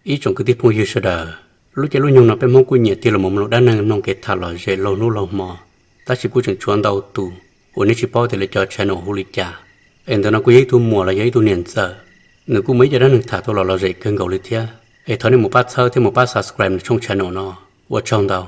Ib tsoom kwv tij phooj ywg sawv daws, lub caij lub nyoog no peb Hmoob kuj nyiam tig los mus mloog dab neeg mloog kev tham lom zem laug hnub laug hmo, tab sis kuj tseem tshuav ntau tus uas nej tsis paub tias lawv cov channel hu li cas. Es ntawm no kuj yog ib tug muam los yog ib tug niam ntxawm, nws kuj muaj ib co dab neeg tham tau los lom zem kawg nkaus li thiab. Es thov nej mus pab txhawb thiab mus pab subscribe nws tshooj channel no. Ua tsaug ntau.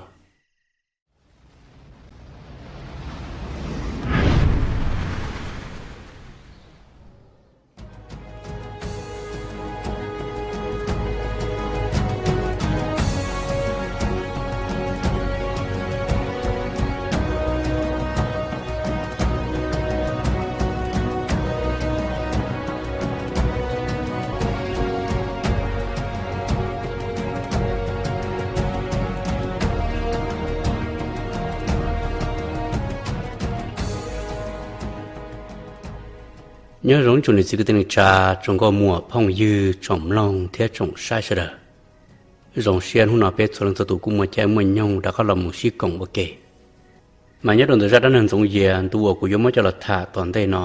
Nyob zoo tsoom niam txiv kwv tij neej tsa, tsoom nkauj muam phooj ywg, tsoom mloog thiab tsoom saib sawv daws. Zoo siab hnub no peb txhua leej txhua tus kuj muaj caij muaj nyoog rov qab los mus sib koom ua ke. Mas nyob rau ntawm zaj dab neeg Ntxoov Yias ntu uas kuv yuav muab coj los tham tom ntej no,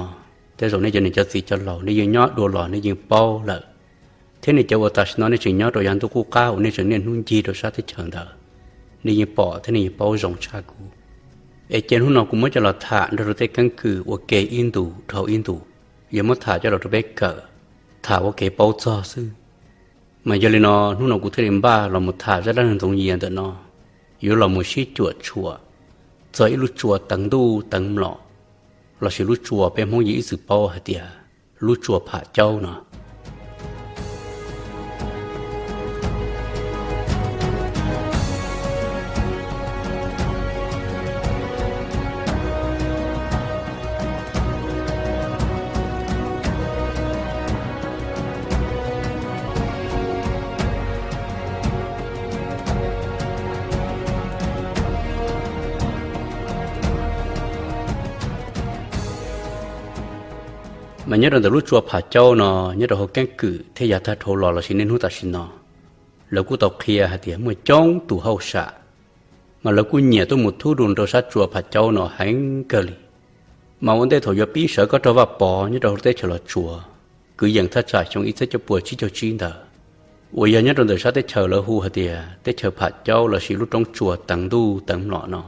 tej zaum nej cov niam cov txiv cov laus nej yeej nyob dua los nej yeej paub lawm, thiab nej cov uas tam sim no nej tseem nyob rau yav ntuj qub qab uas nej tseem niaj hnub ncig rau sab teb chaws ntawd, nej yeej pom thiab nej yeej paub zoo tshaj kuv. Es cia hnub no kuv muab coj los tham nrog rau tej keeb kwm ua ke ib ntus dhau ib ntus, yog muab tham coj los rau peb kawm, tham ua kev paub txog xwb. Mas yog li no hnub no kuv thiaj li npaj los mus tham zaj dab neeg Ntxoov Yias ntawm no, yuav los mus sib cuam tshuam txog ib lub tsua teev ntuj teev mlom, lossis lub tsua peb Hmoob yeej ib txwm paub hais tias lub tsua Pham Caub no. Mas nyob rau ntawm lub tsua Pham Caub no, nyob rau hauv keeb kwm thiab yav tag dhau los lossis niaj hnub tam sim no, lawv kuj tau qhia hais tias muaj coob tus hauj sam, mas lawv kuj nyiam tuaj mus thub dua rau sab tsua Pham Caub no heev kawg li. Mas ua ntej thaum yuav pib sawv koj rog Vaj Pov nyob rau hauv teb chaws Los Tsuas, kwv yees thaj tsam xyoo ib txhiab cuaj puas tsib caug tsib ntawd, uas yog nyob rau ntawm sab teb chaws lawv hu hais tias teb chaws Pham Caub lossis lub roob tsua teev ntuj teev mlom no.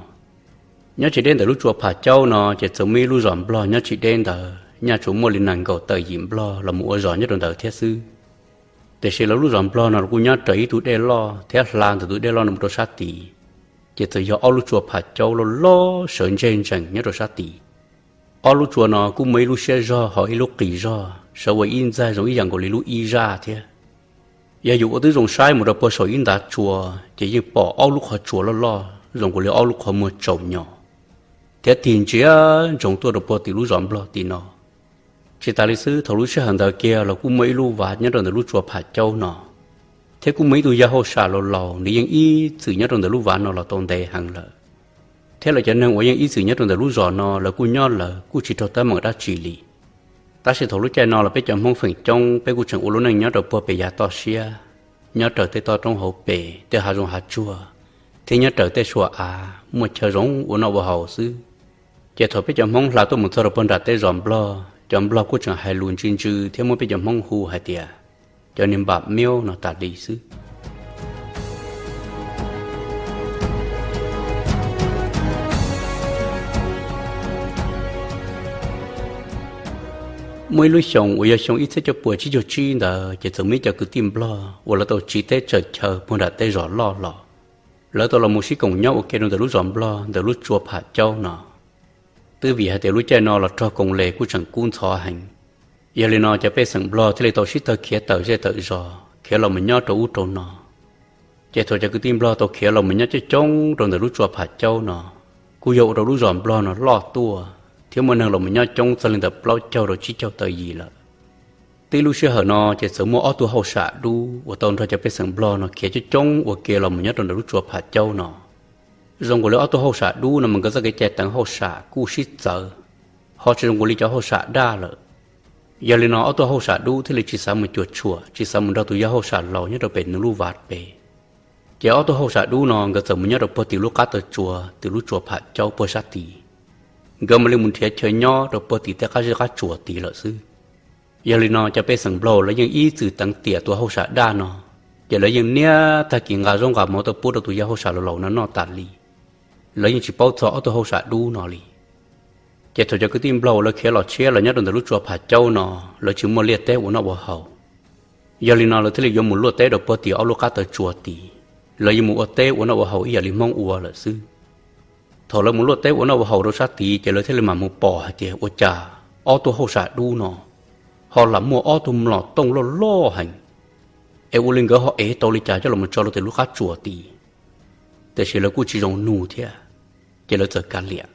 Nyob tsis deb ntawm lub tsua Pham Caub no ces txawm muaj ib lub zos Nplog nyob tsis deb ntawd, nyaj tsuas muaj li nees nkaum tawm yim Nplog los mus ua zos nyob rau ntawd thiab xwb. Tiam sis lawv lub zos Nplog no los kuj nyob raws ib tug dej loj thiab hla ntawm tus dej loj no mus rau sab tid, ces txawm yog ob lub tsua Pham Caub loj loj sawv ntseg ntsees nyob rau sab tid. Ob lub tsua no kuj muaj ib lub siab zog ho ib lub qis zog sawv ua ib ntxaig zoo ib yam nkaus li lub ib zaj thiab. Yog yus ua tib zoo saib mus rau puag saum ib ntav tsua, ces yeej pom ob lub qhov tsua loj loj zoo nkaus li ob lub qhov muag tsaus nyos, thiab tig ntsia ntsoov tuaj rau puag tim lub zos Nplog tim no. Tsis tas li xwb, thaum lub sij hawm ntawd kiag los kuj muaj ib lub vaj nyob rau ntawm lub tsua Pham Caub no, thiab kuj muaj ib tug yawg hauj sam laus laus nws yeej ib txwm nyob rau ntawm lub vaj no los tau ntev heev lawm. Thiab lawv cov neeg uas yeej ib txwm nyob rau ntawm lub zos no lawv kuj nyob lawv kuj tsis raug teeb meem dab tsi li. Tab sis thaum lub caij no los peb cov Hmoob feem coob peb kuj tseem ua lub neej nyob rau puag pem yav toj siab, nyob raws tej toj roob hauv pes, tej hav zoov hav tsuag, thiab nyob raws tej sua av muaj chaw zoo ua noj ua haus xwb. Ces thaum peb cov Hmoob hla tuaj mus txog rau puag nram tej zos Nplog, cov Nplog kuj tseem hais lus ntsws ntsws thiab muab peb cov Hmoob hu hais tias cov niag npam miaub no tas li xwb. Muaj ib lub xyoo uas yog xyoo ib txhiab cuaj puas tsib caug tsib ntawd ces txawm muaj ib co kwv tij Nplog uas lawv tau tsiv teb tsaws chaw puag nram tej zos loj los, lawv tau los mus sib koom nyob ua ke rau ntawm lub zos Nplog ntawm lub tsua Pham Caub no. Twb vim hais tias lub caij no los rog koom les kuj tseem kub ntxhov heev. Yog li no cov pej xeem Nplog thiaj li tau sib tawg khiav tawm zej tawm zos khiav los mus nyob rau ub rau no. Ces thaum cov kwv tij Nplog tau khiav los mus nyob coob coob rau ntawm lub tsua Pham Caub no, kuj yog ua rau lub zos Nplog no loj tuaj thiab muaj neeg los mus nyob coob txog li ntawm plaub caug rau tsib caug tawm yim lawm. Tib lub sij hawm no ces txawm muaj ob tug hauj sam dub uas tau nrog cov pej xeem Nplog no khiav coob coob ua ke los mus nyob rau ntawm lub tsua Pham Caub no. Zoo nkaus li ob tug hauj sam dub no mas nkawd txoj kev cai teev hauj sam kuj sib txawv, ho tsis zoo nkaus li cov hauj sam daj lawm. Yog li no ob tug hauj sam dub thiaj li tsis xav mus cuam tshuam, tsis xav mus nrog tus yawg hauj sam laus nyob rau pem nws lub vaj pem. Ces ob tug hauj sam dub no nkawd txawm mus nyob rau puag tim lub qab taw tsua, tim lub tsua Pham Caub puag sab tid. Nkawd mam li mus nrhiav chaw nyob rau puag tim tej qab zej qab tsuas tid lawm xwb. Yog li no cov pej xeem Nplog lawv yeej ib txwm teev tiam tus hauj sam daj no, Ces lawv yeej niaj tag kis nqa zaub nqa mov tuaj pub rau tus yawg hauj sam laus laus no noj tas li. Lawv yeej tsis paub txog ob tug hauj sam dub no li. Ces thaum cov kwv tij nplog uas lawv khiav los tshiab los nyob rau ntawm lub tsua Pham Caub no, lawv tsis muaj liaj teb ua noj ua haus. Yog li no lawv thiaj li yuav mus luaj teb rau puag tim ob lub qab taw tsua tid. Lawv yuav mus ua teb ua noj ua haus ib yam li Hmoob ua lawm xwb. Thaum lawv mus luaj teb ua noj ua haus rau sab tid ces lawv thiaj li mam mus pom hais tias ua cas ob tug hauj sam dub no ho lam muaj ob tug mlom tooj loj loj heev, es ua li nkawd ho ev tau li cas coj los tso rau tim lub qab tsua tid. Tiam sis lawv kuj tsis zoo nug thiab, ces lawv txawm kav liam.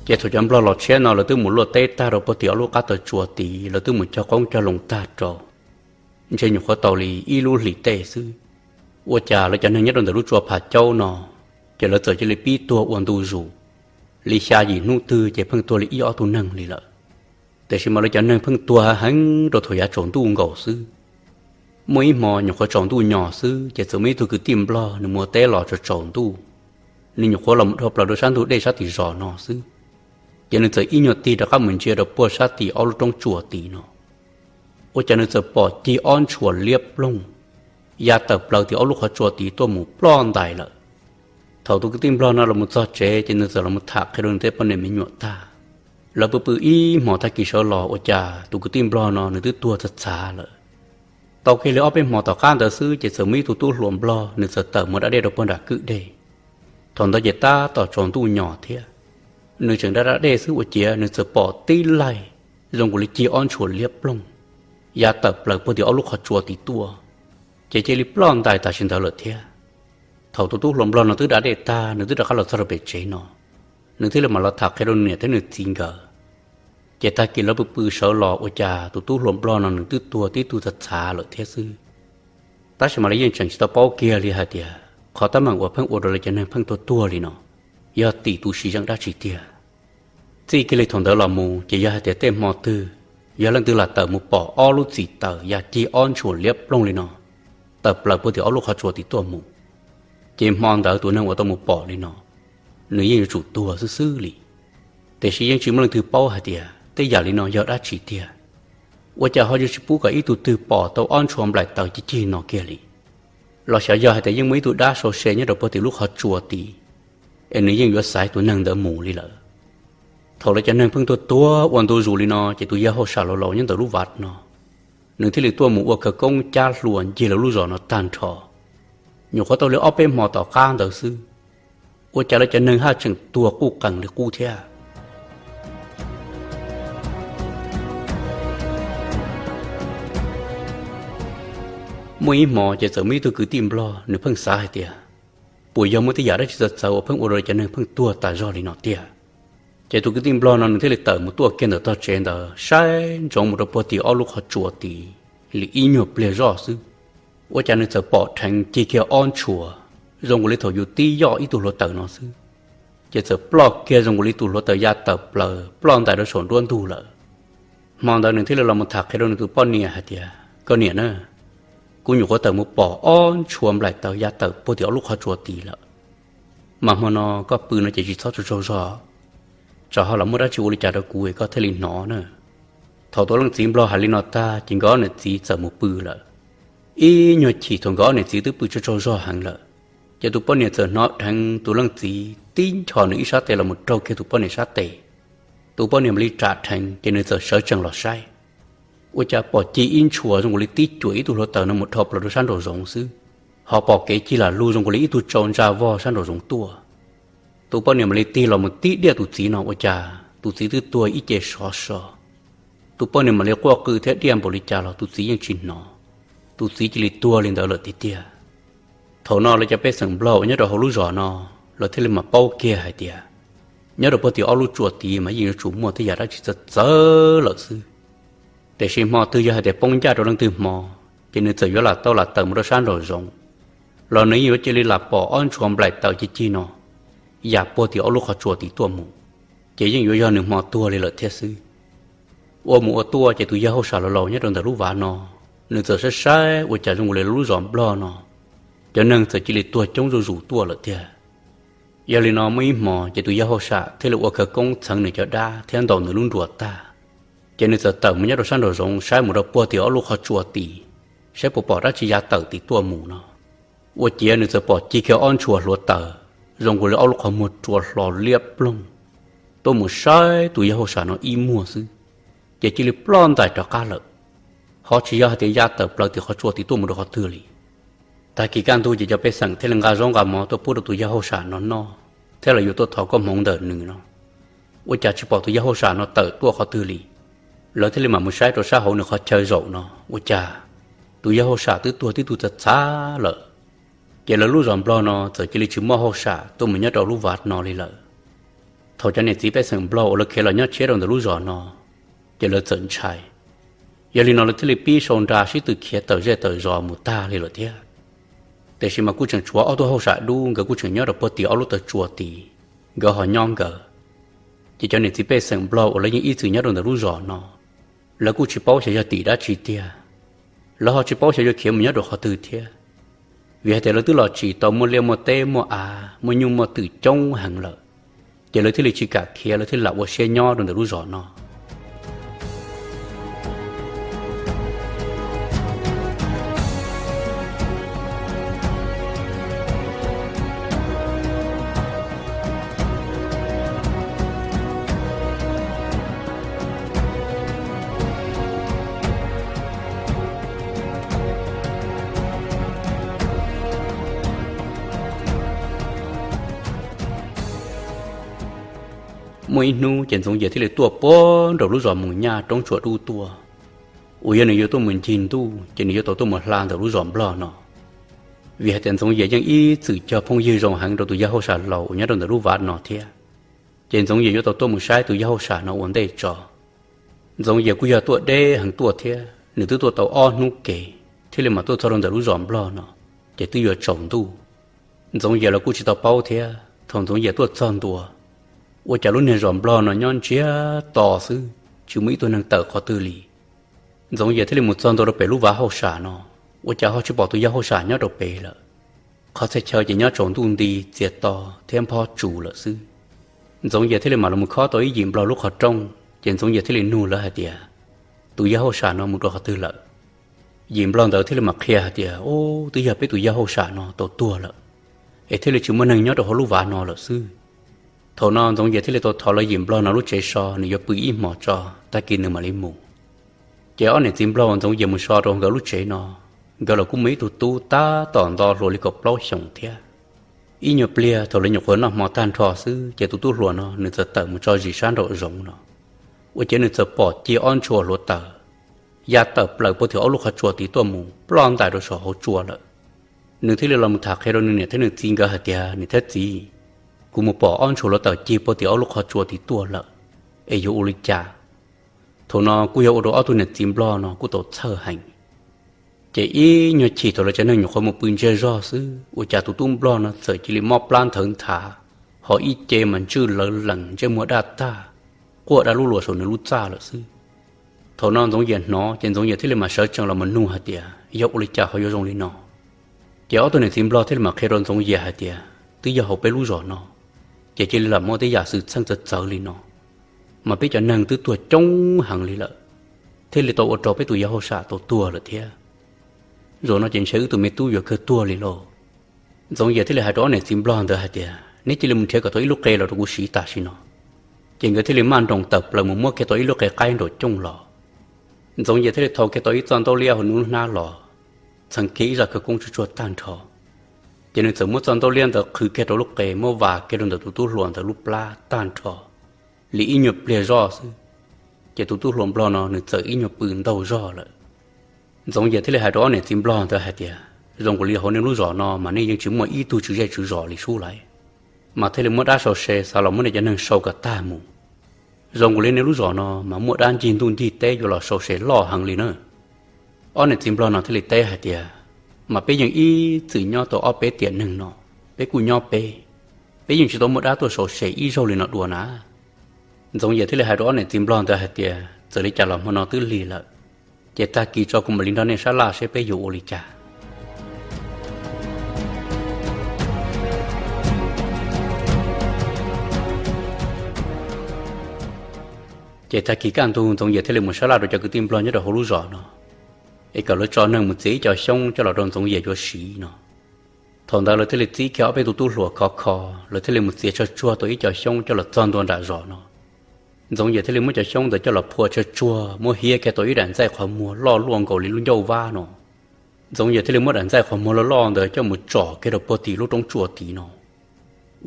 Ces thaum cov nplog los tshiab no lawv twb mus luaj teb tag rau puag tim ob lub qab taw tsua tid, lawv twb mus cog qoob cog loo tag rau, ntshe nyuam qhuav tau li ib lub hlis tej xwb, ua cas lawv cov neeg nyob rau ntawm lub tsua Pham Caub no, ces lawv txawm cia li pib tuag ua ntu zus. Li xya yim hnub twg ces pheej tuag li ib ob tug neeg li lawm. Tiam sis mas lawv cov neeg pheej tuag heev rau thaum yav tsaus ntuj nkaus xwb. Muaj ib hmo nyuam qhuav tsaus ntuj nyos xwb ces txawm muaj ib tug kwv tij nplog nws mus ua teb los tsaus tsaus ntuj, nws nyuam qhuav los dhau plaws rau sab ntug dej sab tim zos no xwb. Ces nws txawm ib nyuag tig rov qab mus ntsia rau puag sab tim ob lub roob tsua tid no, ua cas nws txawm pom cig ob ntshua liab ploog ya tawm plaws tim ob lub qhov tsua tid tuaj mus ploj ntais lawm. Thaum tus kwv tij nplog no los txog tsev ces nws txawm los tham qhia rau nws tej poj niam me nyuam tag. Lawv pw pw ib hmos tag kis sawv los ua cas tus kwv tij nplog no nws twb tuag txhav txhav lawm. Tau kiag li ob peb hmo tom qab ntawd xwb ces txawm muaj ib tug tub hluas nplog nws txawm tawm mus da dej rau puag nram kwj dej. Thaum ntawd ces tab tom tsaus ntuj nyos thiab, nws tseem da da dej xwb ua ciav nws txawm pom tib laig zoo nkaus li cig ob ntshua liab ploog ya tawm plaws puag tim ob lub qhov tsua tid tuaj, ces cia li ploj ntais tam sim ntawd lawm thiab. Thaum tus tub hluas nplog no twb da dej tag nws twb rov qab los txog rau pem tsev no, nws thiaj li mam los tham qhia rau nws niam thiab nws txiv nkawd. Ces tag kis lawv pw pw sawv los ua cas tus tub hluas nplog no nws twb tuag tib tug txhav txhav lawm thiab xwb. Tab sis mas lawv yeej tseem tsis tau paub kiag li hais tias qhov teeb meem uas pheej ua rau lawv cov neeg pheej tuag tuag li no yog tim tus siv zeej dab tsi tiag. Txij kiag li thaum ntawd los mus ces yog hais tias tej hmo twg yog leej twg lam tawm mus pom ob lub txim taws ya cig ob ntshua liab ploog li no tawm plaws puag tim ob lub qhov tsua tim tuaj mus, ces hmo ntawd tus neeg uas tau mus pom li no nws yeej yuav tsum tuag xwb xwb li. Tiam sis yeej tsis muaj leej twg paub hais tias tej yam li no yog dab tsi tiag, ua cas ho yuav tsis pub kom ib tug twg pom tau ob ntshua nplaim taws cig cig no kiag li. Los xyov yog hais tias yeej muaj ib tug dab sau se nyob rau puag tim lub qhov tsua tid, es nws yeej yuav xaiv tus neeg ntawd mus li lawm. Thaum lawv cov neeg pheej tuag tuag ua ntu zus li no ces tus yawg hauj sam laus laus nyob ntawm lub vaj no, nws thiaj li tuaj mus ua khawv koob cab hlua ncig lawv lub zos no tag nrho. Nyuam qhuav tau li ob peb hmo tom qab ntawd xwb, ua cas lawv cov neeg haj tseem tuag quj qees li qub thiab. Muaj ib hmo ces txawm muaj ib tug kwv tij nplog nws pheej xav hais tias, puas yog muaj tej yam dab tsi txawv txawv uas pheej ua rau lawv cov neeg pheej tuag tas zog li no tiag. Ces tus kwv tij nplog no nws thiaj li tawm mus tuaj kiag ntawm tog tsev ntawd saib ntsoov mus rau puag tim ob lub qhov tsua tid li ib nyuag pliag zoj xwb, ua cas nws txawm pom dheev cig kiag ob ntshua, zoo nkaus li thaum yus tib yoj ib tug hluav taws no xwb, ces txawm ploj kiag zoo nkaus li tus hluav taws ya tawm plaws ploj ntais rau saum nruab ntug lawm. Hmo ntawd nws thiaj li los mus tham qhia rau nws tus poj niam hais tias, koj niam na, kuv nyuam qhuav tawm mus pom ob ntshua nplaim taws ya tawm puag tim ob lub qhov tsua tid lawm. Mas hmo no koj pw no ces tsis txhob tsaug tsaug zog, tsam ho los muaj dab tsi ua li cas rau kuv es koj thiaj li hnov na. Thaum tus leej txiv nplog hais li no tag ces nkawd ob niam txiv txawm mus pw lawm. Ib nyuag chim thaum nkawd ob niam txiv twb pw tsaug tsaug zog heev lawm, ces tus poj niam txawm hnov dheev tus leej txiv tib nchos nws ib sab tes los mus raug kiag tus poj niam sab tes. Tus poj niam mam li ram dheev ces nws txawm sawv tsees los saib, ua cas pom cig ib ntshua zoo nkaus li tib cuam ib tug hluav taws no mus dhau plaws rau sab nraum zoov xwb, ho pom kev cig lam lug zoo nkaus li ib tug tsau ntsa vog sab nraum zoov tuaj. Tus poj niam mam li tig los mus tib diaj tus txiv no ua cas tus txiv twb tuag ib ce sov so. Tus poj niam mam li quaj qw thiab diaj npaum li cas los tus txiv yeej tsis hnov, tus txiv cia li tuag li ntawd lawm tiag tiag. Thaum no lawv cov pej xeem nplog uas nyob rau hauv lub zos no, lawv thiaj li mam paub kiag hais tias, nyob rau puag tim ob lub tsua tid mas yeej yuav tsum muaj tej yam dab tsi txawv txawv lawm xwb. Tiam sis hmo twg yog hais tias poob ncaj rau leej twg hmo, ces nws txawm yuav lam tau lam tawm mus rau sab nraum zoov, los nws yeej yuav cia li lam pom ob ntshua nplaim taws cig cig no ya puag tim ob lub qhov tsua tid tuaj mus, ces yeej yuav yog nws hmo tuag li lawm thiab xwb. Ua mus ua tuaj ces tus yawg hauj sam laus laus nyob rau ntawm lub vaj no, nws txawm saib saib ua cas zoo nkaus li lub zos nplog no cov neeg txawm cia li tuag coob zuj zus tuaj lawm tiag. Yog li no muaj ib hmo ces tus yawg hauj sam thiaj li ua khawv koob txheev nws cov dab thiab ntaus nws lub nruas tag, ces nws txawm tawm mus nyob rau sab nraum zoov saib mus rau puag tim ob lub qhov tsua tid, saib puas pom dab tsi ya tawm tim tuaj mus no. Ua ciav nws txawm pom cig kiag ob ntshua hluav taws zoo nkaus li ob lub qhov muag rua hlo liab ploog tuaj mus saib tus yawg hauj sam no ib muag xwb, ces cia li ploj ntais rov qab lawm. Ho tsis yog hais tias ya tawm plaws tim qhov tsua tid tuaj mus rau qhov twg li. Tag kis kaj ntug ces cov pej xeem thiaj li nqa zaub nqa mov tuaj pub rau tus yawg hauj sam no noj thiab lawv yuav tuaj thov koob hmoov ntawm nws no. Ua cas tsis pom tus yawg hauj sam no tawm tuaj qhov twg li. Lawv thiaj li mam mus saib rau sab hauv nws qhov chaw zaum no, ua cas tus yawg hauj sam twb tuag tib tug txhav txhav lawm. Ces lawv lub zos Nplog no txawm cia li tsis muaj hauj sam tuaj mus nyob rau lub vaj no li lawm. Thaum cov niam txiv pej xeem Nplog uas lawv khiav los nyob tshiab rau ntawm lub zos no, ces lawv txawm ntshai. Yog li no lawv thiaj li pib sau nra sib tw khiav tawm zej tawm zos mus tag li lawm thiab. Tiam sis mas kuj tseem tshuav ob tug hauj sam dub, nkawd kuj tseem nyob rau puag tim ob lub taw tsua tid, nkawd ho nyob nkawd. Ces cov niam txiv pej xeem Nplog uas lawv yeej ib txwm nyob rau ntawm lub zos no, lawv kuj tsis paub xyov yog tim dab tsi tiag. Lawv ho tsis paub xyov yuav khiav mus nyob rau qhov twg thiab, vim hais tias lawv twb los tsim tau muaj liaj muaj teb muaj av muaj nyuj muaj twm coob heev lawm. Ces lawv thiaj li tsis kam khiav, lawv thiaj li lam ua siab nyob rau ntawm lub zos no. Muaj ib hnub ces Ntxoov Yias thiaj li tuaj puag nraum lub zos Mus Nyaj Roob Tsua Dub tuaj, uas yog nws yuav tuaj mus ncig ntuj ces nws yuav tau tuaj mus hla ntawm lub zos Nplog no. Vim hais tias Ntxoov Yias yeej ib txwm cog phooj ywg zoo heev rau tus yawg hauj sam laus uas nyob rau ntawm lub vaj no thiab, ces Ntxoov Yias yuav tau tuaj mus saib tus yawg hauj sam no ua ntej tso. Ntxoov Yias kuj yog tuaj deb heev tuaj thiab, nws twb tuaj tau ob hnub kev thiaj li mam tuaj txog rau ntawm lub zos Nplog no, ces twb yuav tsaus ntuj. Ntxoov Yias los kuj tsis tau paub thiab, thaum Ntxoov Yias tuaj txog ntua, ua cas lub niag zos Nplog no nyob ntsiag to xwb, tsis muaj ib tug neeg tawm qhov twg li. Ntxoov Yias thiaj li mus txog ntua rau pem lub vaj hauj sam no, ua cas ho tsis pom tus yawg hauj sam nyob rau pem lawm. Qhov txhia chaw ces nyob tsaus ntuj nti txias to thiab nphob tsuas lawm xwb. Ntxoov Yias thiaj li mam los mus khob tau ib yim Nplog lub qhov rooj, ces Ntxoov Yias thiaj li nug lawv hais tias, tus yawg hauj sam no mus rau qhov twg lawm? Yim Nplog ntawd thiaj li mam qhia hais tias, ub, twb yog peb tus yawg hauj sam no tau tuag lawm, es thiaj li tsis muaj neeg nyob rau hauv lub vaj no lawm xwb. Thaum no Ntxoov Yias thiaj li tau thov lawv yim Nplog no lub tsev so, nws yuav pw ib hmos tso, tag kis nws mam li mus. Ces ob niam txiv Nplog uas Ntxoov Yias mus so rau nkawd lub tsev no, nkawd los kuj muaj ib tug tub tab tom nto hluas li kaum plaub xyoos thiab. Ib nyuag pliag thaum lawv nyuam qhuav noj hmo tag nrho xwb, ces tus tub hluas no nws txawm tawm mus tso zis sab nraum zoov no, ua ciav nws txawm pom cig ob ntshua hluav taws ya tawm plaws puag tim ob lub qhov tsua tid tuaj mus ploj ntais rau saum hauv tsua lawm. Nws thiaj li los mus tham qhia rau nws niam thiab nws txiv nkawd hais tias, niam thiab txiv, kuv mus pom ob ntshua hluav taws cig puag tim ob lub qhov tsua tid tuaj lawm, es yuav ua li cas? Thaum no kuj yog ua rau ob tug niam txiv Nplog no kuj tau txhawj heev. Ces ib nyuag chim thaum lawv tsev neeg nyuam qhuav mus pw ntsiag zog xwb, ua cas tus tub Nplog no txawm cia li mob plab nthawv nthav, ho ib ce mas ntswj lawv lees ntsej muag daj tag, quaj dab lub luas saum nws lub txaj lawm xwb. Thaum no Ntxoov Yias hnov ces Ntxoov Yias thiaj li mam sawv tsees los mus nug hais tias, yog ua li cas ho yuav zoo li no? Ces ob tug niam txiv Nplog thiaj li mam qhia rau Ntxoov Yias hais tias, twb yog hauv peb lub zos no, ces cia li lam muaj tej yam xwm txheej txawv txawv li no, mas peb cov neeg twb tuag coob heev li lawm, thiaj li tau ua rau peb tus yawg hauj sam tau tuag lawm thiab. Zaum no ces ntshe wb tus me tub yuav kawg tuag li lauj. Ntxoov Yias thiaj li hais rau ob niam txiv Nplog ntawd hais tias, neb cia li mus nrhiav kom tau ib lub qe los rau kuv siv tam sim no. Ces nkawd thiaj li maj nroos tawm plaws mus muab kiag tau ib lub qe qaib nraum cooj los. Ntxoov Yias thiaj li thau kiag tau ib txoj ntaub liab hauv nws lub hnab los, txheev kiag ib zaj khawv koob tsuag tsuag tag nrho. Ces nws txawm muab txoj ntaub liab ntawd qhwv kiag rau lub qe, muab vas kiag rau ntawm tus tub hluas ntawd lub plab tag nrho li ib nyuag pliag zoj xwb. Ces tus tub hluas Nplog no nws txawm ib nyuag pw ntaug zog lawm. Ntxoov Yias thiaj li hais rau ob niam txiv Nplog ntawd hais tias, zoo nkaus li hauv nej lub zos no mas nej yeej tsis muaj ib tug tswv zej tswv zos li sub laiv, mas thiaj li muab dab sau se xav los muab nej cov neeg sau kom tag mus. Zoo nkaus li nej lub zos no mas muaj dab ncig ntuj ncig teb yuav los sau se loj heev li na. Ob niam txiv Nplog no thiaj li teb hais tias, mas peb yeej ib txwm nyob tau ob peb tiam neeg no, peb kuj nyob peb, peb yeej tsis tau muaj dab tuaj sau se ib zaug li no dua na. Ntxoov Yias thiaj li hais rau ob niam txiv Nplog ntawd hais tias, txawm li cas los hmo no twb lig lawm, ces tag kis tso kuv mam li nrog nej sab laj seb peb yuav ua li cas. Ces tag kis kaj ntug Ntxoov Yias thiaj li mus sab laj rau cov kwv tij Nplog nyob rau hauv lub zos no, es kom lawv tso neeg mus txiav ib co xyoob coj los rau Ntxoov Yias yuav siv no. Thaum ntawd lawv thiaj li txib kiag ob peb tug tub hluas khov kho, lawv thiaj li mus txiav tsawg tsuag tau ib co xyoob coj los txog ntua nram zos no. Ntxoov Yias thiaj li muab cov xyoob ntawd coj los phua tsawg tsuag, muab hiab kiag tau ib daim ntxaij qhov muag loj luaj nkaus li lub ncauj vab no. Ntxoov Yias thiaj li muab daim ntxaij qhov muag loj loj ntawd coj mus tsom kiag rau puag tim lub roob tsua tid no.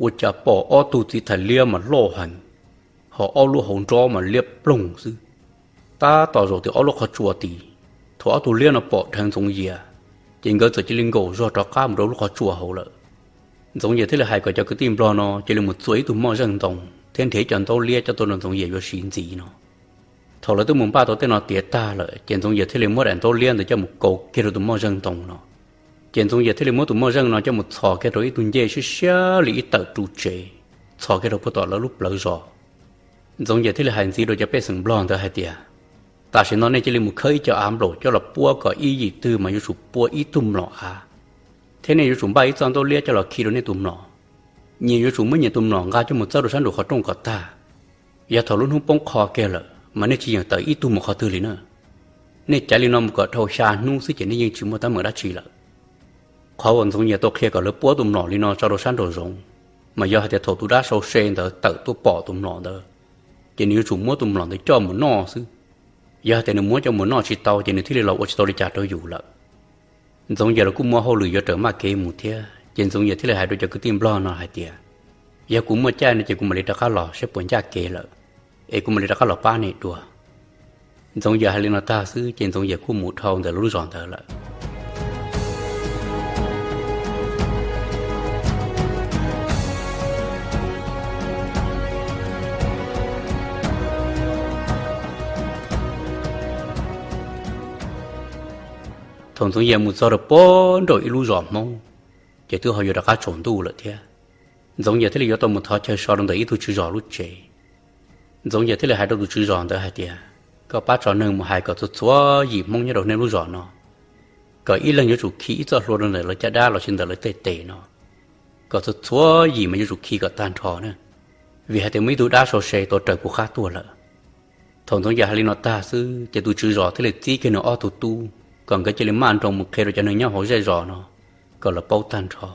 Ua cas pom ob tug txiv thais liab mas loj heev, ho ob lub hauv nrob mas liab ploog xwb. Tab tom zaum tim ob lub qhov tsua tid, thaum ob tug liab no pom dheev Ntxoov Yias, ces nkawd txawm cia li nkaum zog rov qab mus rau lub qhov tsua hauv lawm. Ntxoov Yias thiaj li hais kom cov kwv tij Nplog no cia li mus txua ib tug moj zeej ntoo thiab nrhiav ib co ntaub liab coj tuaj rau Ntxoov Yias yuav siv ntxiv no. Thaum lawv twb mus npaj tau tej no tiav tag lawm, ces Ntxoov Yias thiaj li muab daim ntaub liab ntawd coj mus kaus kiag rau tus moj zeej ntoo no. Ces Ntxoov Yias thiaj li muab tus moj zeej no coj mus txhos kiag rau ib tug ncej siab siab li ib tawm ru tsev, txhos kiag rau puag tom lawv lub plawv zos. Ntxoov Yias thiaj li hais ntxiv rau cov pej xeem Nplog ntawd hais tias, tam sim no nej cia li mus khawb ib co av nplaum coj los puab kom ib yim twg mas yuav tsum pua ib tug mlom av, thiab nej yuav tsum npaj ib txoj ntaub liab coj los khi rau nej tus mlom. Nyias yuav tsum muab nyias tus mlom nqa coj mus txawb rau sab nraum qhov rooj kom tag. Yog thaum lub hnub poob qho kiag lawm mas nej tsis yeem tawm ib tug mus qhov twg li na. Nej caiv li no mus kom dhau xya hnub xwb ces nej yeej tsis muaj teeb meem dab tsi lawm. Qhov uas Ntxoov Yias tau qhia kom lawv puab tus mlom li no tso rau sab nraum zoov, mas yog hais tias thaum tus dab sau se ntawd tawm tuaj pom tus mlom ntawd, ces nws yuav tsum muab tus mlom ntawd coj mus noj xwb. Yog hais tias nws muab coj mus noj tsis tau ces nws thiaj li los ua tsis tau li cas rau yus lawm. Ntxoov Yias los kuj muaj hauj lwm yuav raws maj kev mus thiab, ces Ntxoov Yias thiaj li hais rau cov kwv tij Nplog no hais tias, yog kuv muaj caij no ces kuv mam li rov qab los saib puas ncaj kev lawm, es kuv mam li rov qab los pab nej dua. Ntxoov Yias hais li no tag xwb ces Ntxoov Yias kuj mus dhau ntawm lawv lub zos ntawd lawm. Thaum Ntxoov Yias mus txog rau puag nraum ib lub zos Hmoob, ces twb ho yuav rov qab tsaus ntuj lawm thiab. Ntxoov Yias thiaj li yuav tau mus thov chaw so rau ntawm ib tug tswv zos lub tsev. Ntxoov Yias thiaj li hais rau tus tswv zos ntawd hais tias, koj pab tso neeg mus hais kom txhua txhua yim Hmoob nyob rau nej lub zos no, kom ib leeg yuav tsum khi ib txoj hlua rau ntawm lawv caj dab los sis ntawm lawv tej tes no, kom txhua txhua yim mas yuav tsum khi kom tag nrho na, vim hais tias muaj ib tug dab sau se tau raws kuv qab tuaj lawm. Thaum Ntxoov Yias hais li no tag xwb ces tus tswv zos thiaj li txib kiag nws ob tug tub kom nkawd cia li maj nroos mus qhia rau cov neeg nyob hauv zej zos no kom lawv paub tag nrho.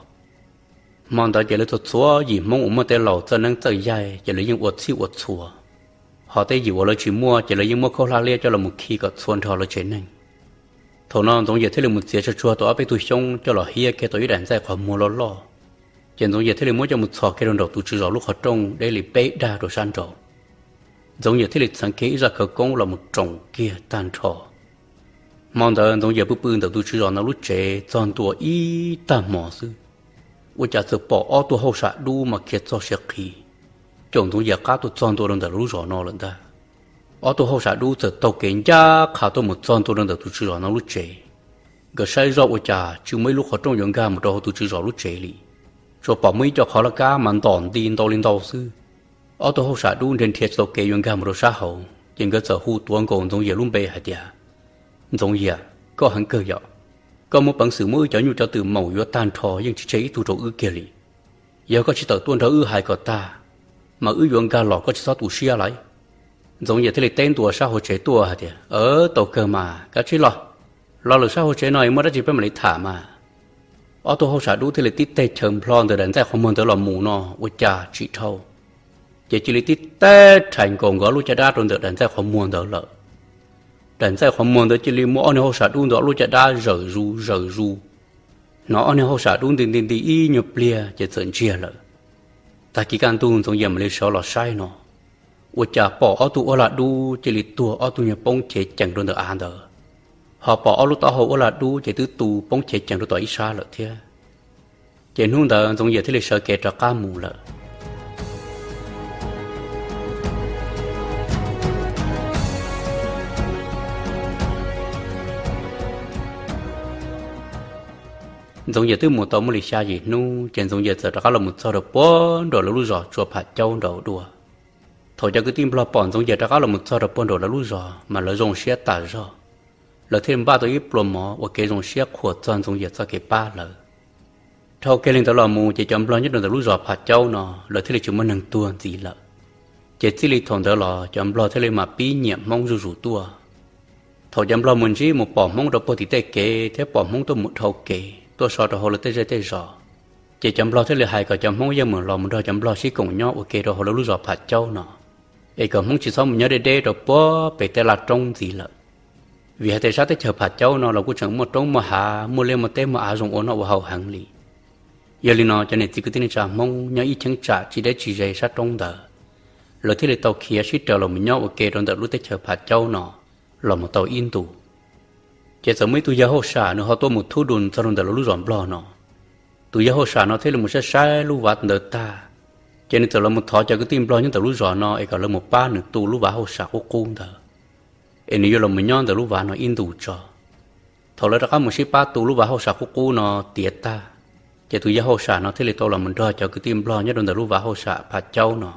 Hmo ntawd ces lawv txhua txhua yim Hmoob uas muaj tej laus txawj neeb txawj yaig ces lawv yeej ua txhij ua txhua, ho tej yim uas lawv tsis muaj ces lawv yeej muab khaub hlab liab coj los mus khi kom txhua nrho lawv tsev neeg. Thaum no Ntxoov Yias thiaj li mus txiav tsawg tsuag tau ob peb tug xyoob coj los hiab kiag tau ib daim ntxaij qhov muag loj loj, ces Ntxoov Yias thiaj li muab coj mus txhos kiag rau nraum tus tswv zos lub qhov rooj deb li peb dag rau sab nraud. Ntxoov Yias thiaj li txheev kiag ib zaj khawv koob los mus roos kiag tag nrho. Hmo ntawd Ntxoov Yias pw pw ntawm tus tswv zos ntawd lub tsev txog ntua ib tag hmo xwb, ua cas txawm pom ob tug hauj sam dub mas khiav txog siav qhi, caum Ntxoov Yias qab tuaj txog ntua rau ntawm lub zos no lawm ntag. Ob tug hauj sam dub txawm taug kev ncaj qha tuaj mus txog ntua rau ntawm tus tswv zos no lub tsev. Nkawd saib zoj ua cas tsis muaj ib lub qhov rooj yuav nkag mus rau hauv tus tswv zos lub tsev li, tsuas pom muaj ib co qhov laj kab mas ntom nti ntau li ntau xwb. Ob tug hauj sam dub nrhiav nrhiav tsis tau kev yuav nkag mus rau sab hauv, ces nkawd txawm hu tuav nkaus Ntxoov Yias lub npe hais tias, Ntxoov Yias, koj heev kawg yom, koj muaj peev xwm muab wb cov nyuj cov twm maum yuav tag nrho yeej tsis tseg ib tug rau wb kiag li. Yog koj tsis tawm tuaj nrog wb hais kom tag, mas wb yuav nkag los koj tsis txhob tu siab lauj. Ntxoov Yias thiaj li teb ntua sab hauv tsev tuaj hais tias, Tau kawg mas, kav tsij los, los lawm sab hauv tsev no es muaj dab tsi peb mam li tham mas. Ob tug hauj sam dub thiaj li tib teg chaws nplho ntawm daim ntxaij qhov muag ntawd los mus no ua cas tsis dhau, ces cia li tib teg rhais nkaus nkawd lub caj dab rau ntawm daim ntxaij qhov muag ntawd lawm. Daim ntxaij qhov muag ntawd cia li muab ob niag hauj sam dub ntawd ob lub caj dab zawm zus zawm zus. Hnov ob niag hauj sam dub nti nti nti ib nyuag pliag ces txawm ntsiag lawm. Tag kis kaj ntug Ntxoov Yias mam li sawv los saib no, ua cas pom ob tug uab lag dub cia li tuag ob tug nyuag poob chev cees rau ntawm av ntawd, ho pom ob lub taub hau uab lag dub ces twb tu poob chev cees rau tom ib sab lawm thiab. Ces hnub ntawd Ntxoov Yias thiaj li sawv kev rov qab mus lawm. Ntxoov Yias twb mus tau muaj li xya yim hnub ces Ntxoov Yias txawm rov qab los mus txog rau puag nraum lawv lub zos Tsua Pham Caub nraud dua. Thaum cov kwv tij Nplog pom Ntxoov Yias rov qab los mus txog rau puag nraum lawv lub zos mas lawv zoo siab tas zog, lawv thiaj npaj tau ib pluas mov ua kev zoo siab qhuas txog Ntxoov Yias txoj kev pab lawv. Dhau kiag li ntawd los mus ces cov Nplog nyob rau ntawm lub zos Pham Caub no lawv thiaj li tsis muaj neeg tuag ntxiv lawm. Ces txij li thaum ntawd los cov nplog thiaj li mam pib nyiam Hmoob zuj zus tuaj. Thaum cov nplog mus ntsib mus pom Hmoob rau puag tim tej kev thiab pom Hmoob tuaj mus dhau kev tuaj so rau hauv lawv tej zej tej zos, ces cov nplog thiaj li hais kom cov Hmoob yeej mus los mus nrog cov nplog sib koom nyob ua ke rau hauv lawv lub zos Pham Caub no, es kom Hmoob tsis txhob mus nyob deb deb rau puag pem tej laj roob ntxiv lawm. Vim hais tias sab teb chaws Pham Caub no los kuj tseem muaj roob muaj hav, muaj liaj muaj teb, muaj av zoo ua noj ua haus heev li. Yog li no cov niam txiv kwv tij neej tsa Hmoob nyob ib cheeb tsam tsis deb tsis ze sab roob ntawd, lawv thiaj li tau khiav sib raws los mus nyob ua ke rau ntawm lub teb chaws Pham Caub no los mus tau ib ntus. Ces txawm muaj ib tug yawg hauj sam nws ho tuaj mus thub dus txog rau ntawm lawv lub zos nplog no. Tus yawg hauj sam no thiaj li mus saib saib lub vaj ntawd tag, ces nws txawm los mus thov cov kwv tij nplog nyob ntawm lub zos no es kom lawv mus pab nws tu lub vaj hauj sam qub qub ntawd, es nws yuav los mus nyob ntawm lub vaj no ib ntus tso. Thaum lawv rov qab mus sib pab tu lub vaj hauj sam qub qub no tiav tag, ces tus yawg hauj sam no thiaj li tau los mus nrog cov kwv tij nplog nyob rau ntawm lub vaj hauj sam Pham Caub no.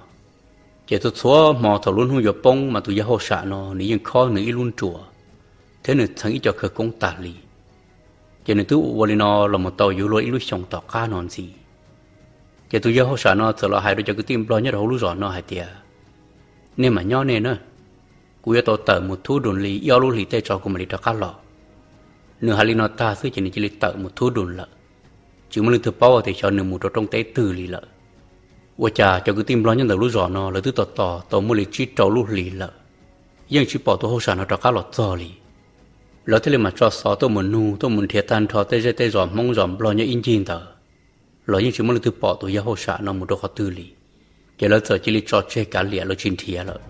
Ces txhua txhua hmo thaum lub hnub yuav poob mas tus yawg hauj sam no nws yeej khob nws ib lub nruas thiab nws txheev ib co khawv koob tas li. Ces nws twb ua ua li no los mus tau yuav luag ib lub xyoos tom qab no ntxiv. Ces tus yawg hauj sam no txawm los hais rau cov kwv tij nplog nyob rau hauv lub zos no hais tias, nej mam nyob nej na, kuv yuav tau tawm mus thub dus li ib ob lub hlis tej tso kuv mam li rov qab los. Nws hais li no tag xwb ces nws cia li tawm mus thub dus lawm, tsis muaj leej twg paub tias xyov nws mus rau rooj teb twg li lawm. Ua cas cov kwv tij nplog nyob ntawm lub zos no lawv twb tos tos tau muaj li tsib rau lub hlis lawm, yeej tsis pom tus hauj sam no rov qab los txog li. Lawv thiaj li mam tso xov tuaj mus nug tuaj mus nrhiav tag nrho tej zej tej zos Hmoob zos nplog nyob ib ncig ntawd, los yeej tsis muaj leej twg pom tus yawg hauj sam no mus rau qhov twg li. Ces lawv txawm cia li tso tseg kav liam lawv tsis nrhiav lawm.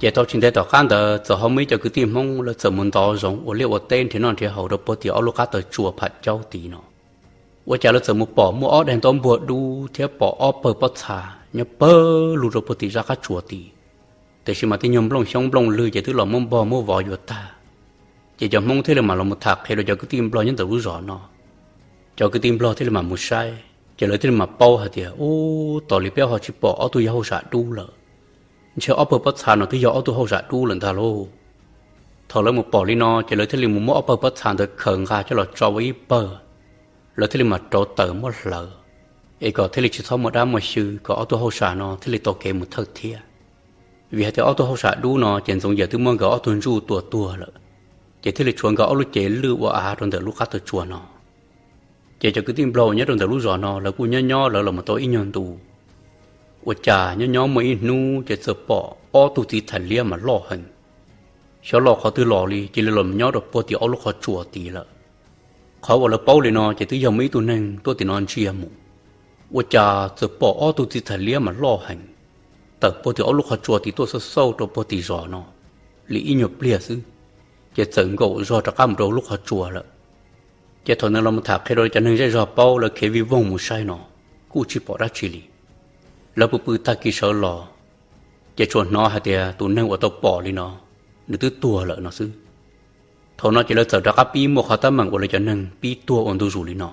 Ces tau tsis ntev tom qab ntawd txawm ho muaj ib co kwv tij Hmoob lawv txawm mus ntov zoov ua liaj ua teb nrhiav noj nrhiav haus rau puag tim ob lub qab taw tsua Pham Caub tid no. Ua cas lawv txawm mus pom muaj ob daim ntaub npuag dub thiab pom ob pawg pob txha nyob pawg lug rau puag tim zaj qab tsua tid. Tiam sis mas tej nyuag nplooj xyoob nplooj lwg ces twb los muab npog muab vov yuav tag. Ces cov Hmoob thiaj li mam los mus tham qhia rau cov kwv tij nplog nyob ntawm lub zos no. Cov kwv tij nplog thiaj li mam mus saib ces lawv thiaj li mam paub hais tias, ub, tos li peb ho tsis pom ob tug yawg hauj sam dub lawm, ntshe ob pawg pob txha no twb yog ob tug hauj sam dub lawm ntag lauj. Thaum lawv mus pom li no ces lawv thiaj li mus muab ob pawg pob txha ntawd khaws nqa coj los tso ua ib pawg, lawv thiaj li mam rauv taws muab hlawv, es kom thiaj li tsis txhob muaj dab muaj xyw, kom ob tug hauj sam no thiaj li tau kev mus thawj thiab. Vim hais tias ob tug hauj sam dub no ces ntxoov yawm twb muab nkawd ob tug ntsuj tua tuag lawm, ces thiaj li tshuav nkawd ob lub cev lwj ua av rau ntawm lub qab taw tsua no. Ces cov kwv tij nplog uas nyob rau ntawm lub zos no lawv kuj nyob nyob lawv los mus tau ib nyuag ntu. Ua cas nyob nyob muaj ib hnub ces txawm pom ob tug txiv thais liab mas loj heev, xyov los qhov twg los li cia li los nyob rau puag tim ob lub qhov tsua tid lawm. Qhov uas lawv paub li no ces twb yog muaj ib tug neeg tuaj tim no ntsia mus, ua cas txawm pom ob tug txiv thais liab mas loj heev tawm puag tim ob lub qhov tsua tid tuaj xauj xauj rau puag tim zos no li ib nyuag pliag xwb, ces txawm nkaum zog rov qab mus rau lub qhov tsua lawm. Ces thaum ntawd los mus tham qhia rau cov neeg zej zog paub lawv khiav vij voog mus saib no, kuj tsis pom dab tsi li. Lawv pw pw tag kis sawv los, ces tsuas hnov hais tias tus neeg uas tau pom li no, nws twb tuag lawm no xwb. Thaum no ces lawv txawm rov qab pib muaj qhov teeb meem uas lawv cov neeg pib tuag ua ntu zus li no.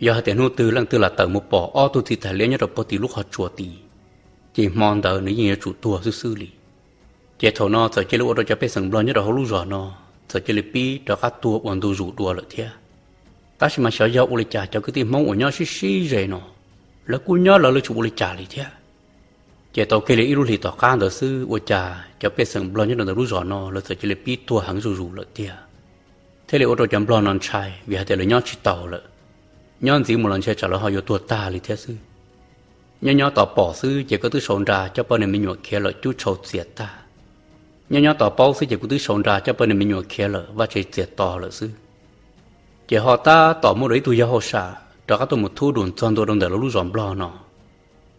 Yog hais tias hnub twg leej twg lam tawm mus pom ob tug txiv thais liab nyob rau puag tim lub qhov tsua tid, ces hmo ntawd nws yeej yuav tsum tuag xwb xwb li. Ces thaum no txawm cia li ua rau cov pej xeem nplog nyob rau hauv lub zos no txawm cia li pib rov qab tuag ua ntu zus dua lawm thiab. Tab sis mas xyov yog ua li cas cov kwv tij Hmoob uas nyob sib sib ze no, lawv kuj nyob lawv lawv tsis ua li cas li thiab. Ces tau kiag li ib lub hlis tom qab ntawd xwb ua cas cov pej xeem nplog nyob rau ntawm lub zos no lawv txawm cia li pib tuag heev zuj zus lawm tiag. Thiaj li ua rau cov nplog no ntshai vim hais tias lawv nyob tsis taus lawm, nyob ntxiv mus los ntshe tsam lawv ho yuav tuag tag li thiab xwb. Nyob nyob tos pom xwb ces koj twb sau nra coj poj niam me nyuam khiav lawm cub tshau txias tag. Nyob nyob tos paub xwb ces kuv twb sau nra coj poj niam me nyuam khiav lawm vaj tse txias to lawm xwb. Ces ho tab tom muaj dua ib tug yawg hauj sam rov qab tuaj mus thub dus txog ntua rau ntawm lawv lub zos nplog no.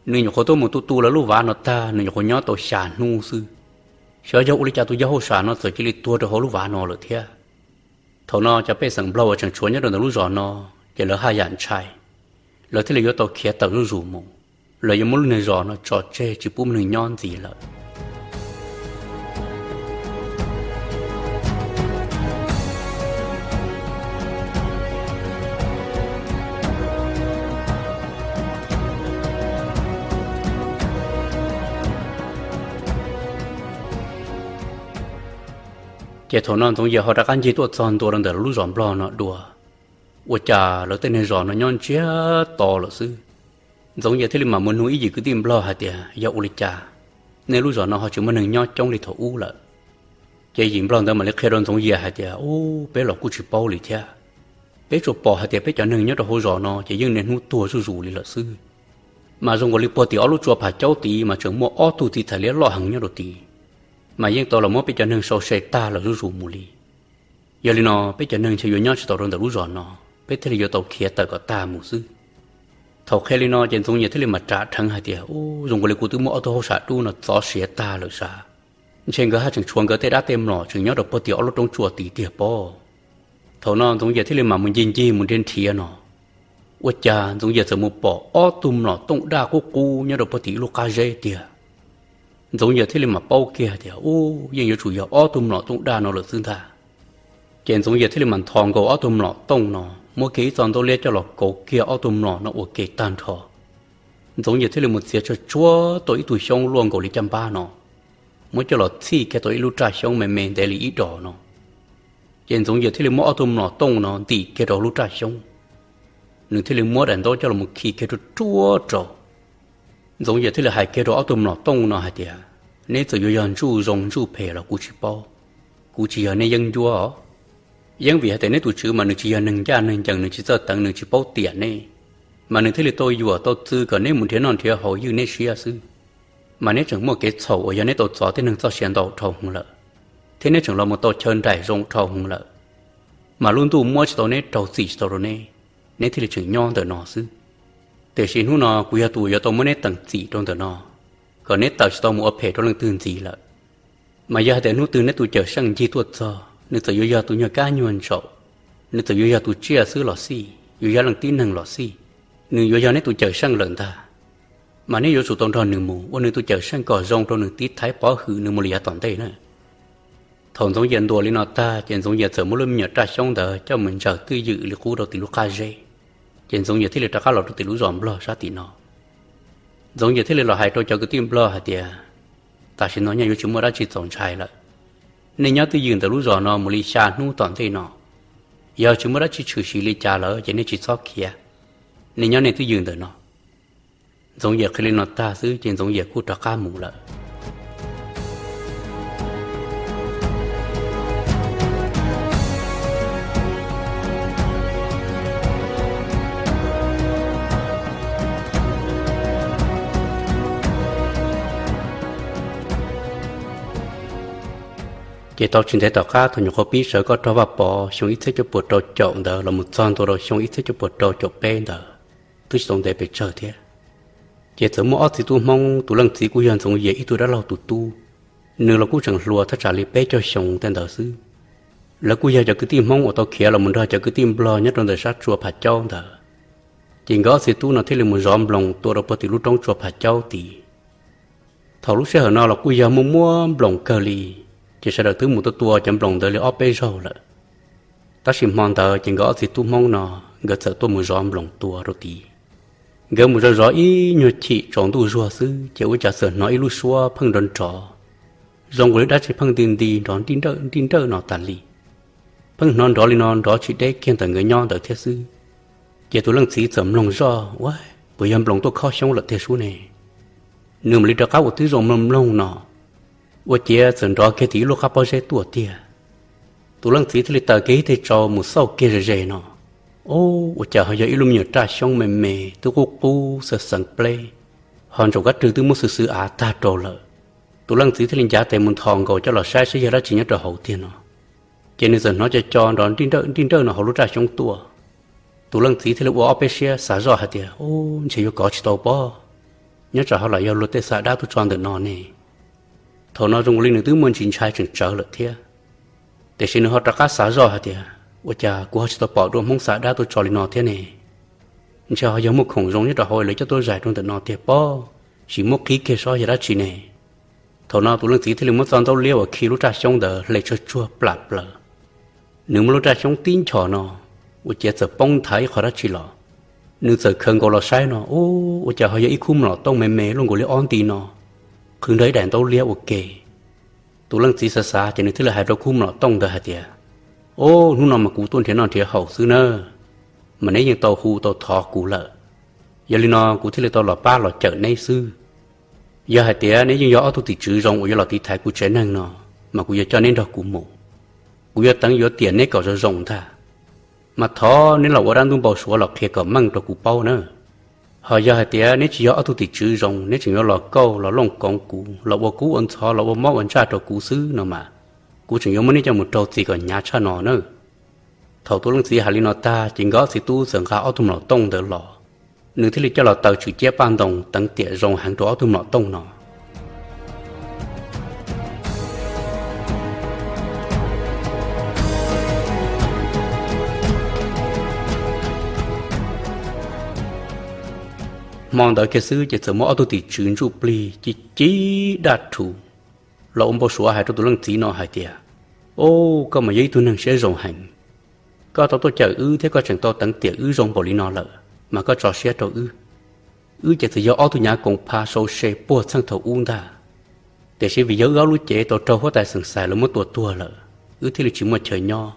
Nws nyuam qhuav tuaj mus tu tu lawv lub vav no tag nws nyuam qhuav nyob tau xya hnub xwb. Xyov yog ua li cas tus yawg hauj sam no txawm cia li tuag rau hauv lub vav no lawm thiab. Thaum no cov pej xeem nplog uas tseem tshuav nyob rau ntawm lub zos no, ces lawv haj yam ntshai, lawv thiaj li yuav tau khiav tawm zuj zus mus. Lawv yuav muab lub niag zos no tso tseg tsis pub neeg nyob ntxiv lawm. Ces thaum no Ntxoov Yias ho rov qab ncig tuaj txog ntua rau ntawm lub zos Nplog no dua, ua cas lawv tej neeg zos no nyob ntsiag to lawm xwb. Ntxoov Yias thiaj li mam mus nug ib yim kwv tij Nplog hais tias yog ua li cas nej lub zos no ho tsis muaj neeg nyob coob li thaum ub lawm. Ces yim Nplog ntawd mam li qhia rau Ntxoov Yias hais tias, Ub, peb los kuj tsis paub li thiab. Peb tsuas pom hais tias peb cov neeg nyob rau hauv zos no ces yeej niaj hnub tuag zuj zus li lawm xwb. Mas zoo nkaus li puag tim ob lub tsua Pham Caub tid mas tseem muaj ob tug txiv thais liab loj heev nyob rau tid, mas yeej tau los muab peb cov neeg sau se tag lawm zuj zus mus li. Yog li no peb cov neeg ntshe yuav nyob tsis tau rau ntawm lub zos no, peb thiaj li yuav tau khiav tawm kom tag mus xwb. Thaum qhia li no ces Ntxoov Yias thiaj li mam ram dheev hais tias, Ub, zoo nkaus li kuv twb muab ob tug hauj sam dub no txov siav tag lawm sav. Ntshe nkawd haj tseem tshuav nkawd tej dab tej mlom tseem nyob rau puag tim ob lub roob tsua tid tiag pob. Thaum no Ntxoov Yias thiaj li mam mus ncig ncig mus nrhiav nrhiav no, ua cas Ntxoov Yias txawm mus pom ob tug mlom tooj daj qub qub nyob rau puag tim ib lub qab zeb tiag. Ntxoov Yias thiaj li mam paub kiag tias, Ub, yeej yuav tsum yog ob tug mlom tooj daj no lawm xwb ntag. Ces Ntxoov Yias thiaj li mam nthos nkaus ob tug mlom tooj no, muab kiag ib txoj ntaub liab coj los kauv kiag ob tug mlom no ua ke tag nrho. Ntxoov Yias thiaj li mus txiav tshuaj tshuab tau ib tug xyoob luaj nkaus li caj npab no, muab coj los txhij kiag tau ib lub raj xyoob me me ntev li ib dos no. Ces Ntxoov Yias thiaj li muab ob tug mlom tooj no ntim kiag rau lub raj xyoob. Nws thiaj li muab daim ntaub coj los khi kiag ruaj ruaj rau. Ntxoov Yias thiaj li hais kiag rau ob tug mlom tooj no hais tias, Neb txawm yuav yog ntsuj zoo ntsuj phem los kuv tsis paub, kuv tsis yog neb yeeb ncuab os. Yeeb vim hais tias neb tus tswv mas nws tsis yog neeg ncaj neeg ncees, nws tsis txawj teev, nws tsis paub tiam nej, mas nws thiaj li tau yuam tau txwv kom neb mus nrhiav noj nrhiav haus ywj neb siab xwb. Mas neb tseem muaj kev txhaum uas yog neb tau txov tej neeg txoj sia ntau dhau heev lawm, thiab neb tseem los mus tau chaw nraim zoo dhau heev lawm, mas lub ntuj muab tsis tau neb, raug txim tsis tau rau neb, neb thiaj li tseem nyob ntawm no xwb. Tiam sis hnub no kuv yog tus yuav tau muab neb teem txim rau ntawm no, kom neb tawm tsis tau mus ua phem rau leej twg ntxiv lawm. Mas yog hais tias hnub twg neb tus cawm seej ncig tuaj txog, nws txawm yuav yog tus nyuag kab nyuag ntsaum, nws txawm yuav yog tus tsiaj xwb los xij, yuav yog leej tib neeg los xij, nws yuav yog neb tus cawm seej lawm ntag, mas neb yuav tsum tau nrog nws mus ua nws tus cawm seej kom zoo rau nws tiv thaiv pov hwm nws mus li yav tom ntej na. Thaum Ntxoov Yias ntuas li no tag ces Ntxoov Yias txawm muab lub me nyuam raj xyoob ntawd coj mus ntsaws twj ywm li qub rau tim lub qab zeb. Ces Ntxoov Yias thiaj li rov qab los rau tim lub zos Nplog sab tim no. Ntxoov Yias thiaj li los hais rau cov kwv tij Nplog hais tias, Tam sim no yeej yuav tsis muaj dab tsi txaus ntshai lawm. Nej nyob twj ywm ntawm lub zos no mus li xya hnub tom ntej no, yog tsis muaj dab tsi tshwm sim li cas lawm ces nej tsis txhob khiav, nej nyob nej twj ywm ntawm no. Ntxoov Yias qhia li no tag xwb ces Ntxoov Yias kuj rov qab mus lawm. Ces tau tsis ntev tom qab thaum nyuam qhuav pib sawv koj rog Vaj Pov xyoo ib txhiab cuaj puas rau caum ntawd los mus txog ntua rau xyoo ib txhiab cuaj puas rau caum peb ntawd, twb tsis tau ntev pes tsawg thiab, ces txawm muaj ob txiv tub Hmoob, tus leej txiv kuj yog Ntxoov Yias ib tug dab laug tus tub, nws los kuj tseem hluas thaj tsam li peb caug xyoo tej ntawd xwb. Lawv kuj yog cov kwv tij Hmoob uas tau khiav los mus nrog cov kwv tij Nplog nyob rau ntawm sab tsua Pham Caub ntawd. Ces nkawd ob txiv tub no thiaj li mus zov nploos tua rau puag tim lub roob tsua Pham Caub tid. Thaum lub sij hawm no los kuj yog muaj muaj nploos kawg li, ces sawv daws twb mus tua tua cov nploos ntawd li ob peb zaug lawm. Tab sis hmo ntawd ces nkawd ob txiv tub Hmoob no nkawd txawm tuaj mus zov nploos tua rau tid. Nkawd mus zov zov ib nyuag chim tsaus ntuj zuag xwb ces ua cas txawm hnov ib lub suab pheej nrov nrov, zoo nkaus li dab tsi pheej nti nti nrov nrij nrawj nrij nrawj no tas li. Pheej hnov nrov li no nrov tsis deb kiag ntawm nkawd nyob ntawd thiab xwb. Ces tus leej txiv txawm mloog zoj, Ua, puas yog nploos tuaj khob xyoob lawm tiag sub ne? Nws mam li rov qab ua tib zoo mloog mloog no, ua ciav txawm nrov kiag tim ib lub qab pob zeb tuaj tiag. Tus leej txiv thiaj li taws kiag ib teg tsau mus xauj kiag ze ze no, Ub, ua cas ho yog ib lub me nyuam raj xyoob me me twb qub qub xeev xeev pleb, ho ntsaum kab rwg twb muab xwb xwb av tag rau lawm. Tus leej txiv thiaj li ncav tes mus nthos nkaus coj los saib saib yog dab tsi nyob rau hauv tiag no. Ces nws txawm hnov co co nrov nrij nrawj nrij nrawj no hauv lub raj xyoob tuaj. Tus leej txiv thiaj li ua ob peb siab xav zoj hais tias, Ub, ntshe yuav kov tsis tau pob, nyob tsam ho lam yog luag tej xa dab tuaj tso ntawm no ne. Thaum no zoo li nws twb muaj ntsis ntshai tseem tsawv lawm thiab. Tiam sis nws ho rov qab xav zoj hais tias, Ua cas kuv ho tsis tau pom dua Hmoob xa dab tuaj tso li no thiab ne? Ntshe ho yog muaj khoom zoo nyob rau hauv lawv coj tuaj zais rau ntawm no tiag pob, sim muab qhib kiag saib yog dab tsi ne. Thaum no tus leej txiv thiaj li muab txoj ntaub liab uas khi lub raj xyoob ntawd hle tshuag tsuag plam plaws. Nws muab lub raj xyoob tib nchos no, ua ciav txawm poob nthav ib qho dab tsi los. Nws txawm khaws nkaus los saib no, Ub, ua cas ho yog ib khub mlom tooj me me luaj nkaus li ob nti no, qhwv nrog ib daim ntaub liab ua ke. Tus leej txiv xav xav ces nws thiaj li hais rau khub mlom tooj ntawd hais tias, Ob, hnub no mas kuv tuaj nrhiav noj nrhiav haus xwb na, mas neb yeej tau hu tau thov kuv lawm, yog li no kuv thiaj li tau los pab los cawm neb xwb. Yog hais tias neb yeej yog ob tug tim tswv zoo uas yuav los tiv thaiv kuv tsev neeg no, mas kuv yuav coj neb nrog kuv mus. Kuv yuav teev yuav tiam neb kom zoo zoo ntag. Mas thov neb los ua dab ntub npau suav los qhia kom meej rau kuv paub na. Ho yog hais tias neb tsis yog ob tug tim tswv zoo, neb tseem yuav los kauj los looj koov kuv, los ua kub ua ntxhov los ua mob ua ntsaj rau kuv xwb no mas, kuv tseem yuav muab neb coj mus raug txim kom hnyav tshaj no na. Thaum tus leej txiv hais li no tag ces nkawd ob txiv tub txawm nqa ob tug mlom tooj ntawd los. Nws thiaj li coj los taws tswm ciab paj ntoo teev tiam zoo heev rau ob tug mlom tooj no. Hmo ntawd kiag xwb ces txawm muaj ob tug tim tswv ntsuj plig ci ci daj rhuv los ua npau suav hais rau tus leej txiv no hais tias, Ob, koj mas yog ib tug neeg siab zoo heev. Koj tau tuaj cawm wb thiab koj tseem tau teev tiam wb zoo npaum li no lawm, mas koj tso siab rau wb. Wb ces txawm yog ob tug nyav koom pha sau se puag txheej thaum ub ntag, tiam sis vim yog wb ob lub cev tau raug huab tais xeem xais lawv muab tua tuag lawm, wb thiaj li tsis muaj chaw nyob.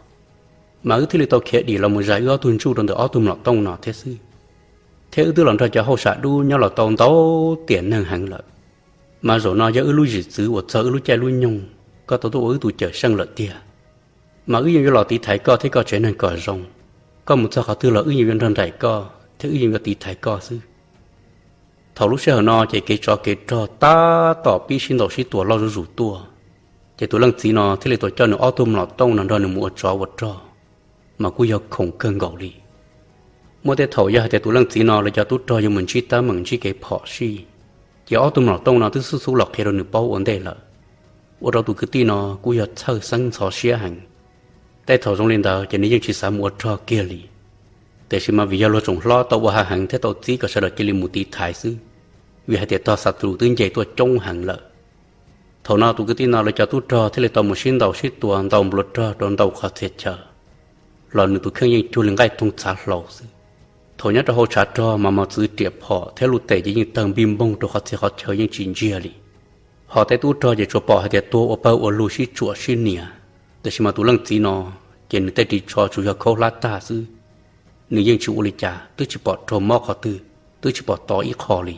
Mas wb thiaj li tau khiav dim los mus zais wb ob tug ntsuj rau ntawm ob tug mlom tooj no thiab xwb. Thiab wb twb los nrog cov hauj sam dub nyob los tau ntau tiam neeg heev lawm, mas zaum no yog wb lub zwm txwv uas txog wb lub caij lub nyoog, koj tau tuaj ua wb tus cawm seej lawm tiag. Mas wb yeej yuav los tiv thaiv koj thiab koj tsev neeg kom zoo. Koj mus txog qhov twg los wb yeej yuav nrog nraim koj thiab wb yeej yuav tiv thaiv koj xwb. Thaum lub sij hawm no ces kev tsov kev rog tab tom pib sib ntaus sib tua loj zuj zus tuaj, ces tus leej txiv no thiaj li tau coj nws ob tug mlom tooj no nrog nws mus ua tsov ua rog, mas kuj yog khoom kawg nkaus li. Muaj tej thaum yog hais tias tus leej txiv no lawv cov tub rog yuav mus ntsib teeb meem ntsib kev phom sij, ces ob tug mlom tooj no twb xub xub los qhia rau nws paub ua ntej lawm, ua rau tus kwv tij no kuj yog txhawj xeeb ntxhov siab heev. Tej thaum zoo li ntawd ces nws yeej tsis xav mus ua rog kiag li, tiam sis mas vim yog luag tsoom hlob tau ua hav heev thiab tau txib kom sawv daws cia li mus tiv thaiv xwb, vim hais tias tog xav tus twb nce tuaj coob heev lawm. Thaum no tus kwv tij no lawv cov tub rog thiaj li tau mus sib ntaus sib tua ntau nplua rog rau ntau qhov txhia chaw, los nws tus kheej yeej cuag li nqaij toog txhav hlau xwb. Thaum nyob rau hauv tshav rog mas mos txwv riam phom thiab lub tes ces yeej tawg npij npoog rau qhov txhia qhov chaw yeej tsis ntsiag li. Ho tej tub rog ces tsuas pom hais tias tuag ua pawg ua lug sib tsuam sib nias, tiam sis mas tus leej txiv no ces nws tej ris tsho tsuas yog khaub hlab tag xwb. Nws yeej tsis ua li cas, twb tsis pom raug mob qhov twg, twb tsis pom to ib qho li.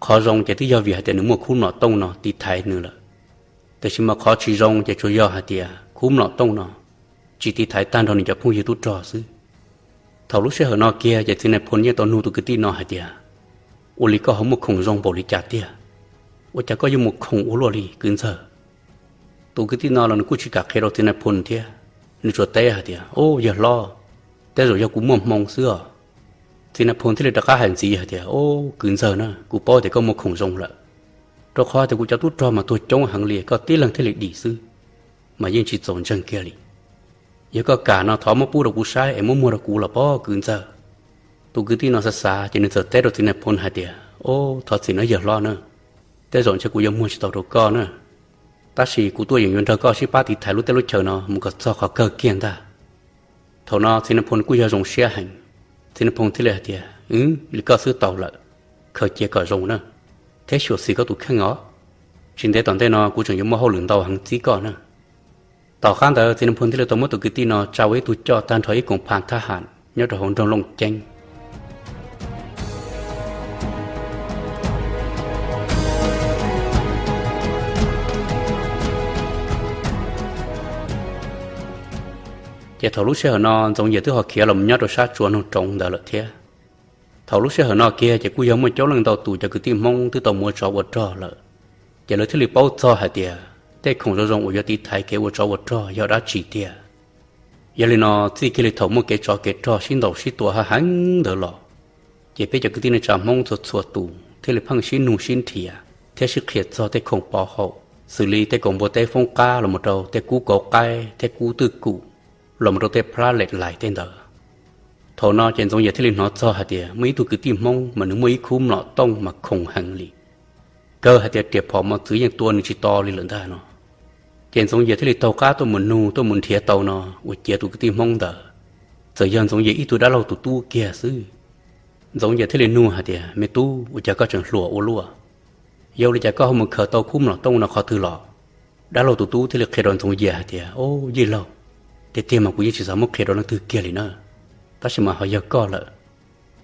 Qhov zoo ces twb yog vim hais tias nws muaj khub mlom tooj no tiv thaiv nws lawm, tiam sis mas qhov tsis zoo ces tsuas yog hais tias khub mlom tooj no tsis tiv thaiv tag nrho nws cov phooj ywg tub rog xwb. Thaum lub sij hawm no kiag ces txiv nais phoo yeej tau nug tus kwv tij no hais tias, Ua li koj ho muaj khoom zoo npaum li cas tiag? Ua cas koj yuav muaj khoom ua luaj li kwv ntxawg? Tus kwv tij no los nws kuj tsis kam qhia rau txiv nais phoo thiab, nws tsuas teb hais tias, Ob, yawg hlob, tej zaum yog kuv muaj hmoo xwb os. Txiv nais phoo thiaj li rov qab hais ntxiv hais tias, Ob, kwv ntxawg na, kuv paub tias koj muaj khoom zoo lawm, rau qhov tias kuv cov tub rog mas tuag coob heev li, koj tib leeg thiaj li dim xwb, mas yeej tsis txaus ntseeg kiag li. Yog koj kam no thov muab pub rau kuv saib es muab muag rau kuv los pob kwv ntxawg. Tus kwv tij no xav xav ces nws txawm teb rau txiv nais phoo hais tias, Ob, thov txim nawb yawg hlob na, tej zaum ntshe kuv yuav muag tsis tau rau koj na, tab sis kuv tuaj yeem yuav nrog koj sib pab tiv thaiv lub teb lub chaw no mus kom txog qhov kawg kiag ntag. Thaum no txiv nais phoo kuj yog zoo siab heev, txiv nais phoo thiaj li hais tias, Wb, li koj xwb tau lawm, khaws cia kom zoo na, thiab xyuam xim koj tus kheej os. Tsis ntev tom ntej no kuv tseem yuav muaj hauj lwm ntau heev txib koj na. Tom qab ntawd txiv nais phoo thiaj li tau muab tus kwv tij no tsa ua ib tug coj tag nrho ib koom pha thab ham nyob rau hauv nroog Looj Ceeb. Ces thaum lub sij hawm no Ntxoov Yias twb ho khiav los nyob rau sab tsua noog roov ntawd lawm thiab. Thaum lub sij hawm no kiag ces kuj yog muaj coob leej ntau tus cov kwv tij Hmoob twb tau mus ua tsov ua rog lawm, ces lawv thiaj li paub txog hais tias tej khoom zoo zoo uas yuav tiv thaiv kev ua tsov ua rog yog dab tsi tiag. Yog li no txij kiag li thaum muaj kev tsov kev rog sib ntaus sib tua hav heev ntawd los, ces peb cov kwv tij neej tsa Hmoob txhua txhua tus thiaj li pheej sib nug sib nrhiav thiab sib qhia txog tej khoom pov haum, xws li tej kaus npua teb foob qab los mus rau tej kub kauv qaib thiab kub twj kum, los mus rau tej plab lem lais tej ntawd. Thaum no ces Ntxoov Yias thiaj li hnov txog hais tias muaj ib tug kwv tij Hmoob mas nws muaj ib khub mlom tooj mas khoom heev li, kawg hais tias riam phom mos txwv yeej tua nws tsis to li lawm ntag no. Ces Ntxoov Yias thiaj li taug qab tuaj mus nug tuaj mus nrhiav tau no, ua ciav tus kwv tij Hmoob ntawd txawm yog Ntxoov Yias ib tug dab laug tus tub kiag xwb. Ntxoov Yias thiaj li nug hais tias, Me tub, ua cas koj tseem hluas ua luaj? Yog li cas koj ho mus khaws tau khub mlom tooj no qhov twg los? Dab laug tus tub thiaj li qhia rau Ntxoov Yias hais tias, Au, yij laug, tiag tiag mas kuv yeej tsis xav muab qhia rau leej twg kiag li na, tab sis mas ho yog koj lawm.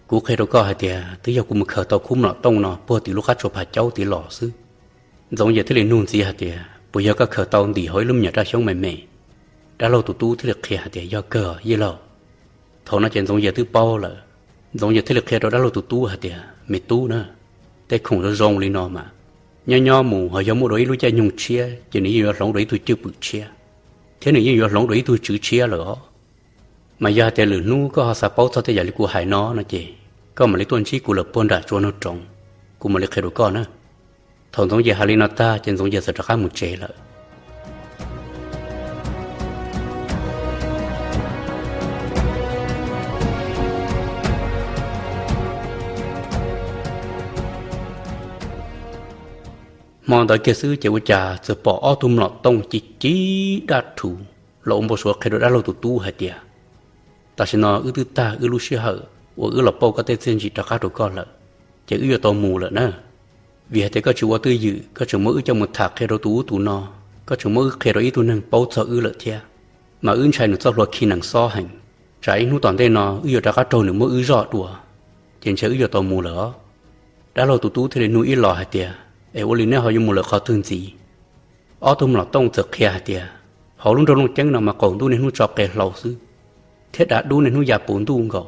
Kuv qhia rau koj hais tias twb yog kuv mus khaws tau khub mlom tooj no puag tim lub qab tsua Phav Caub tid los xwb. Ntxoov Yias thiaj li nug ntxiv hais tias, Puas yog koj khaws tau ntim hauv ib lub me nyuam raj xyoob me me? Dab laug tus tub thiaj li qhia hais tias, Yog kawg yij laug. Thaum no ces Ntxoov Yias twb paub lawm. Ntxoov Yias thiaj li qhia rau dab laug tus tub hais tias, Me tub na, tej khoom zoo zoo li no mas nyob nyob mus ho yog muaj dua ib lub caij nyoog tshiab ces nws yeej yuav hloov dua ib tug cwj pwm tshiab, thiab nws yeej yuav hloov dua ib tug tswv tshiab lawm os. Mas yog hais tias lwm hnub koj ho xav paub txog tej yam li kuv hais no no ces koj mam li tuaj ntsib kuv lawm puag nram tsua noog roov, kuv mam li qhia rau koj na. Thaum Ntxoov Yias hais li no tag ces Ntxoov Yias txawm rov qab mus tsev lawm. Hmo ntawd kiag xwb ces ua cas txawm pom ob tug mlom tooj ci ci daj rhuv los ua npau suav qhia rau dab laug tus tub hais tias, Tam sim no wb twb tag wb lub sij hawm uas wb los pauj koj tej txiaj ntsim rov qab rau koj lawm, ces wb yuav tau mus lawm na. Vim hais tias koj tsis ua twj ywm, koj tseem muab wb coj mus tham qhia rau tus ub tus no, koj tseem muab wb qhia rau ib tug neeg paub txog wb lawm thiab. Mas wb ntshai nws txoj hlua khi nees xob heev, tsam ib hnub tom ntej no wb yuav rov qab raug nws muab wb zoj dua, ces ntshai wb yuav tau mus lawm os. Dab laug tus tub thiaj li nug ib los hais tias, Es ua li neb ho yuav mus lawm qhov twg ntxiv? Ob tug mlom tooj txawm qhia hais tias, Hauv lub nroog Looj Ceeb no mas qaum ntuj niaj hnub tso qe hlau xwb, thiab dav dub niaj hnub ya puv ntuj nkaus,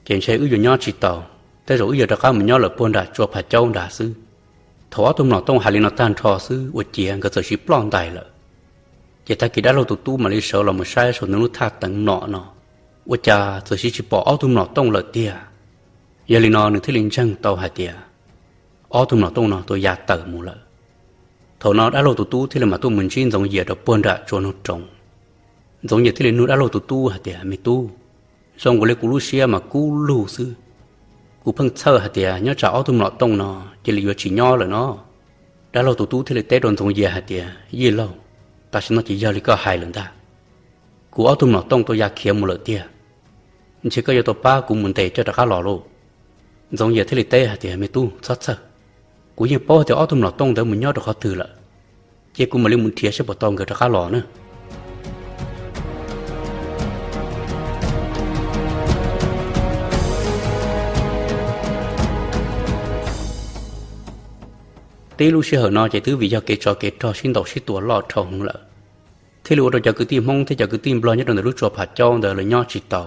ces ntshai wb yuav nyob tsis tau, tej zaum wb yuav rov qab mus nyob lawm puag nram tsua Phav Caub nrad xwb. Thaum ob tug mlom tooj hais li no tag nrho xwb ua ciav nkawd txawm sib ploj ntais lawm. Ces tag kis dab laug tus tub mam li sawv los mus saib saum nws lub thaj teev mlom no, ua cas txawm sib tsis pom ob tug mlom tooj lawm tiag. Yog li no nws thiaj li ntseeg tau hais tias ob tug mlom tooj no tau ya tawm mus lawm. Thaum no dab laug tus tub thiaj li mam tuaj mus ntsib Ntxoov Yias rau puag nram tsua noog roov. Ntxoov Yias thiaj li nug dab laug tus tub hais tias, Me tub, zoo nkaus li kuv lub siab mas kub lug xwb. Kuv pheej txhawj hais tias nyob tsam ob tug mlom tooj no cia li yuav tsis nyob lawm no. Dab laug tus tub thiaj li teb rau Ntxoov Yias hais tias, Yij laug, tam sim no ces yog li koj hais lawm ntag. Kuv ob tug mlom tooj tau ya khiav mus lawm tiag. Ntshe koj yuav tau pab kuv mus ntes coj rov qab los lauj. Ntxoov Yias thiaj li teb hais tias, Me tub, txhob txhawj. Kuv yeej paub tias ob tug mlom tooj ntawd mus nyob rau qhov twg lawm, ces kuv mam li mus nrhiav saib puas tau nkawd rov qab los na. Tib lub sij hawm no ces twb vim yog kev tsov kev rog sib ntaus sib tua loj dhau heev lawm, thiaj li ua rau cov kwv tij Hmoob thiab cov kwv tij Nplog nyob rau ntawm lub tsua Phav Caub ntawd lawv nyob tsis tau.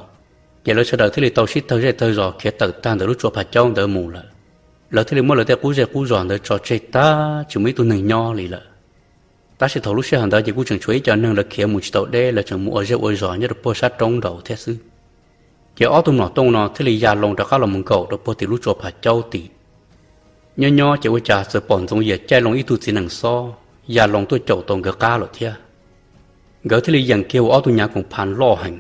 Ces lawv sawv daws thiaj li tau sib tawg zej tawg zos khiav tawm tag ntawm lub tsua Phav Caub ntawd mus lawm. Lawv thiaj li muab lawv tej qub zej qub zos ntawd tso tseg tag tsis muaj ib tug neeg nyob li lawm. Tab sis thaum lub sij hawm ntawd ces kuj tseem tshuav ib co neeg lawv khiav mus tsis tau deb, lawv tseem mus ua zej ua zos nyob rau puag sab roob nraud thiab xwb. Ces ob tug mlom tooj no thiaj li ya loo rov qab los mus nkaum rau puag tim lub tsua Phav Caub tid. Nyob nyob ces ua cas txawm pom Ntxoov Yias caij loo ib tug txiv nees xob ya loo tuaj caum tau nkawd qab lawm thiab. Nkawd thiaj li yeem kiag ua ob tug nyav koom phas loj heev,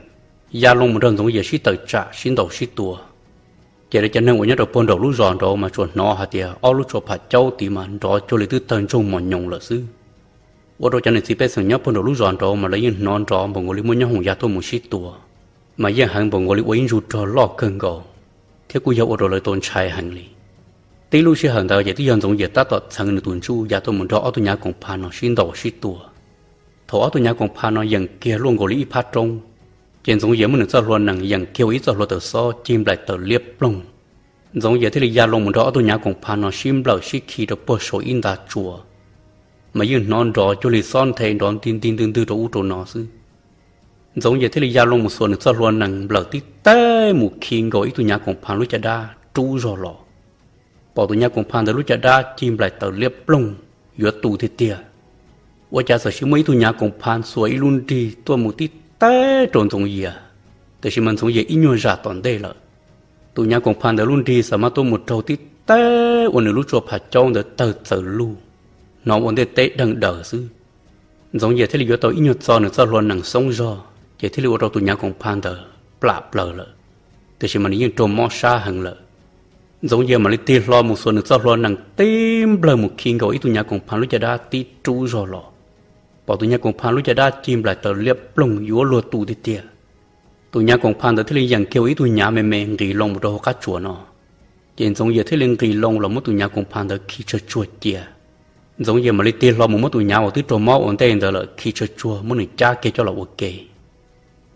ya loo mus nrog Ntxoov Yias sib tawm tsam sib ntaus sib tua. Ces lawv cov neeg uas nyob rau puag nraum lub zos nraud mas tsuas hnov hais tias ob lub tsua Phav Caub tid mas nrov cuag li twb tawg ntsoog mos nyoos lawm xwb. Ua rau cov niam txiv pej xeem nyob puag nraum lub zos nraud mas lawv yeej hnov nrov npaum nkaus li muaj nyob hoom ya tuaj mus sib tua, mas yeej heev npaum nkaus li ua ib ntsug rog loj kawg nkaus, thiab kuj yog ua rau lawv tau ntshai heev li. Tib lub sij hawm ntawd ces twb yog Ntxoov Yias tab tom txheev nws tus ntsuj ya tuaj mus nrog ob tug nyav koom phas no sib ntaus sib tua. Thaum ob tug nyav koom phas no yeem kiag luaj nkaus li ib phab roob, ces Ntxoov Yias muab nws txoj hlua nees yeem kiag ua ib txoj hlua taws xob cig nplaim taws liab ploog. Ntxoov Yias thiaj li ya loo mus nrog ob tug nyav koom phas no sib nplawm sib khi rau puag saum ib nta tsua, mas yeej hnov nrov cuag li xob nthe nrov nti nti ntwg ntwg rau ub rau no xwb. Ntxoov Yias thiaj li ya loo mus xuas nws txoj hlua nees nplawm tib teg mus khi nkaus ib tug nyav koom phas lub caj dab rub zog los. Pom tus nyav koom phas ntawd lub caj dab cig nplaim taws liab ploog yuav tu tiag tiag, ua cas txawm sis muaj ib tug nyav koom phas xuas ib lub nrig tuaj mus tib teg rau Ntxoov Yias, tiam sis mas Ntxoov Yias ib nyuag zam tom ntej lawm. Tus nyav koom phas ntawd lub nrig xav mas tuaj mus raug tib teg ua nws lub tsua Phav Caub ntawd tawg txawm lug, hnov ua ntej teb deeg daws xwb. Ntxoov Yias thiaj li yuav tau ib nyuag txo nws txoj hlua nees xoob zog, ces thiaj li ua rau tus nyav koom phas ntawd plam plaws lawm, tiam sis mas nws yeej raug mob sab heev lawm. Ntxoov Yias mam li tig hlo mus xuas nws txoj hlua nees tib nplawg mus khi nkaus ib tug nyav koom phas lub caj dab tib rub zog los. Pom tus nyav koom phas lub caj dab cig nplaim taws liab ploog yuav luag tu tiag tiag. Tus nyav koom phas ntawd thiaj li yeem kiag ua ib tug nyav me me nqis loo mus rau hauv qab tsuas no. Ces Ntxoov Yias thiaj li nqis loo los muab tus nyav koom phas ntawd khi tsawg tsuag cia. Ntxoov Yias mam li tig hlo mus muab tus nyav uas twb raug mob ua ntej ntawd lawm khi tshuaj tsuag muab nws cab kiag coj los ua ke.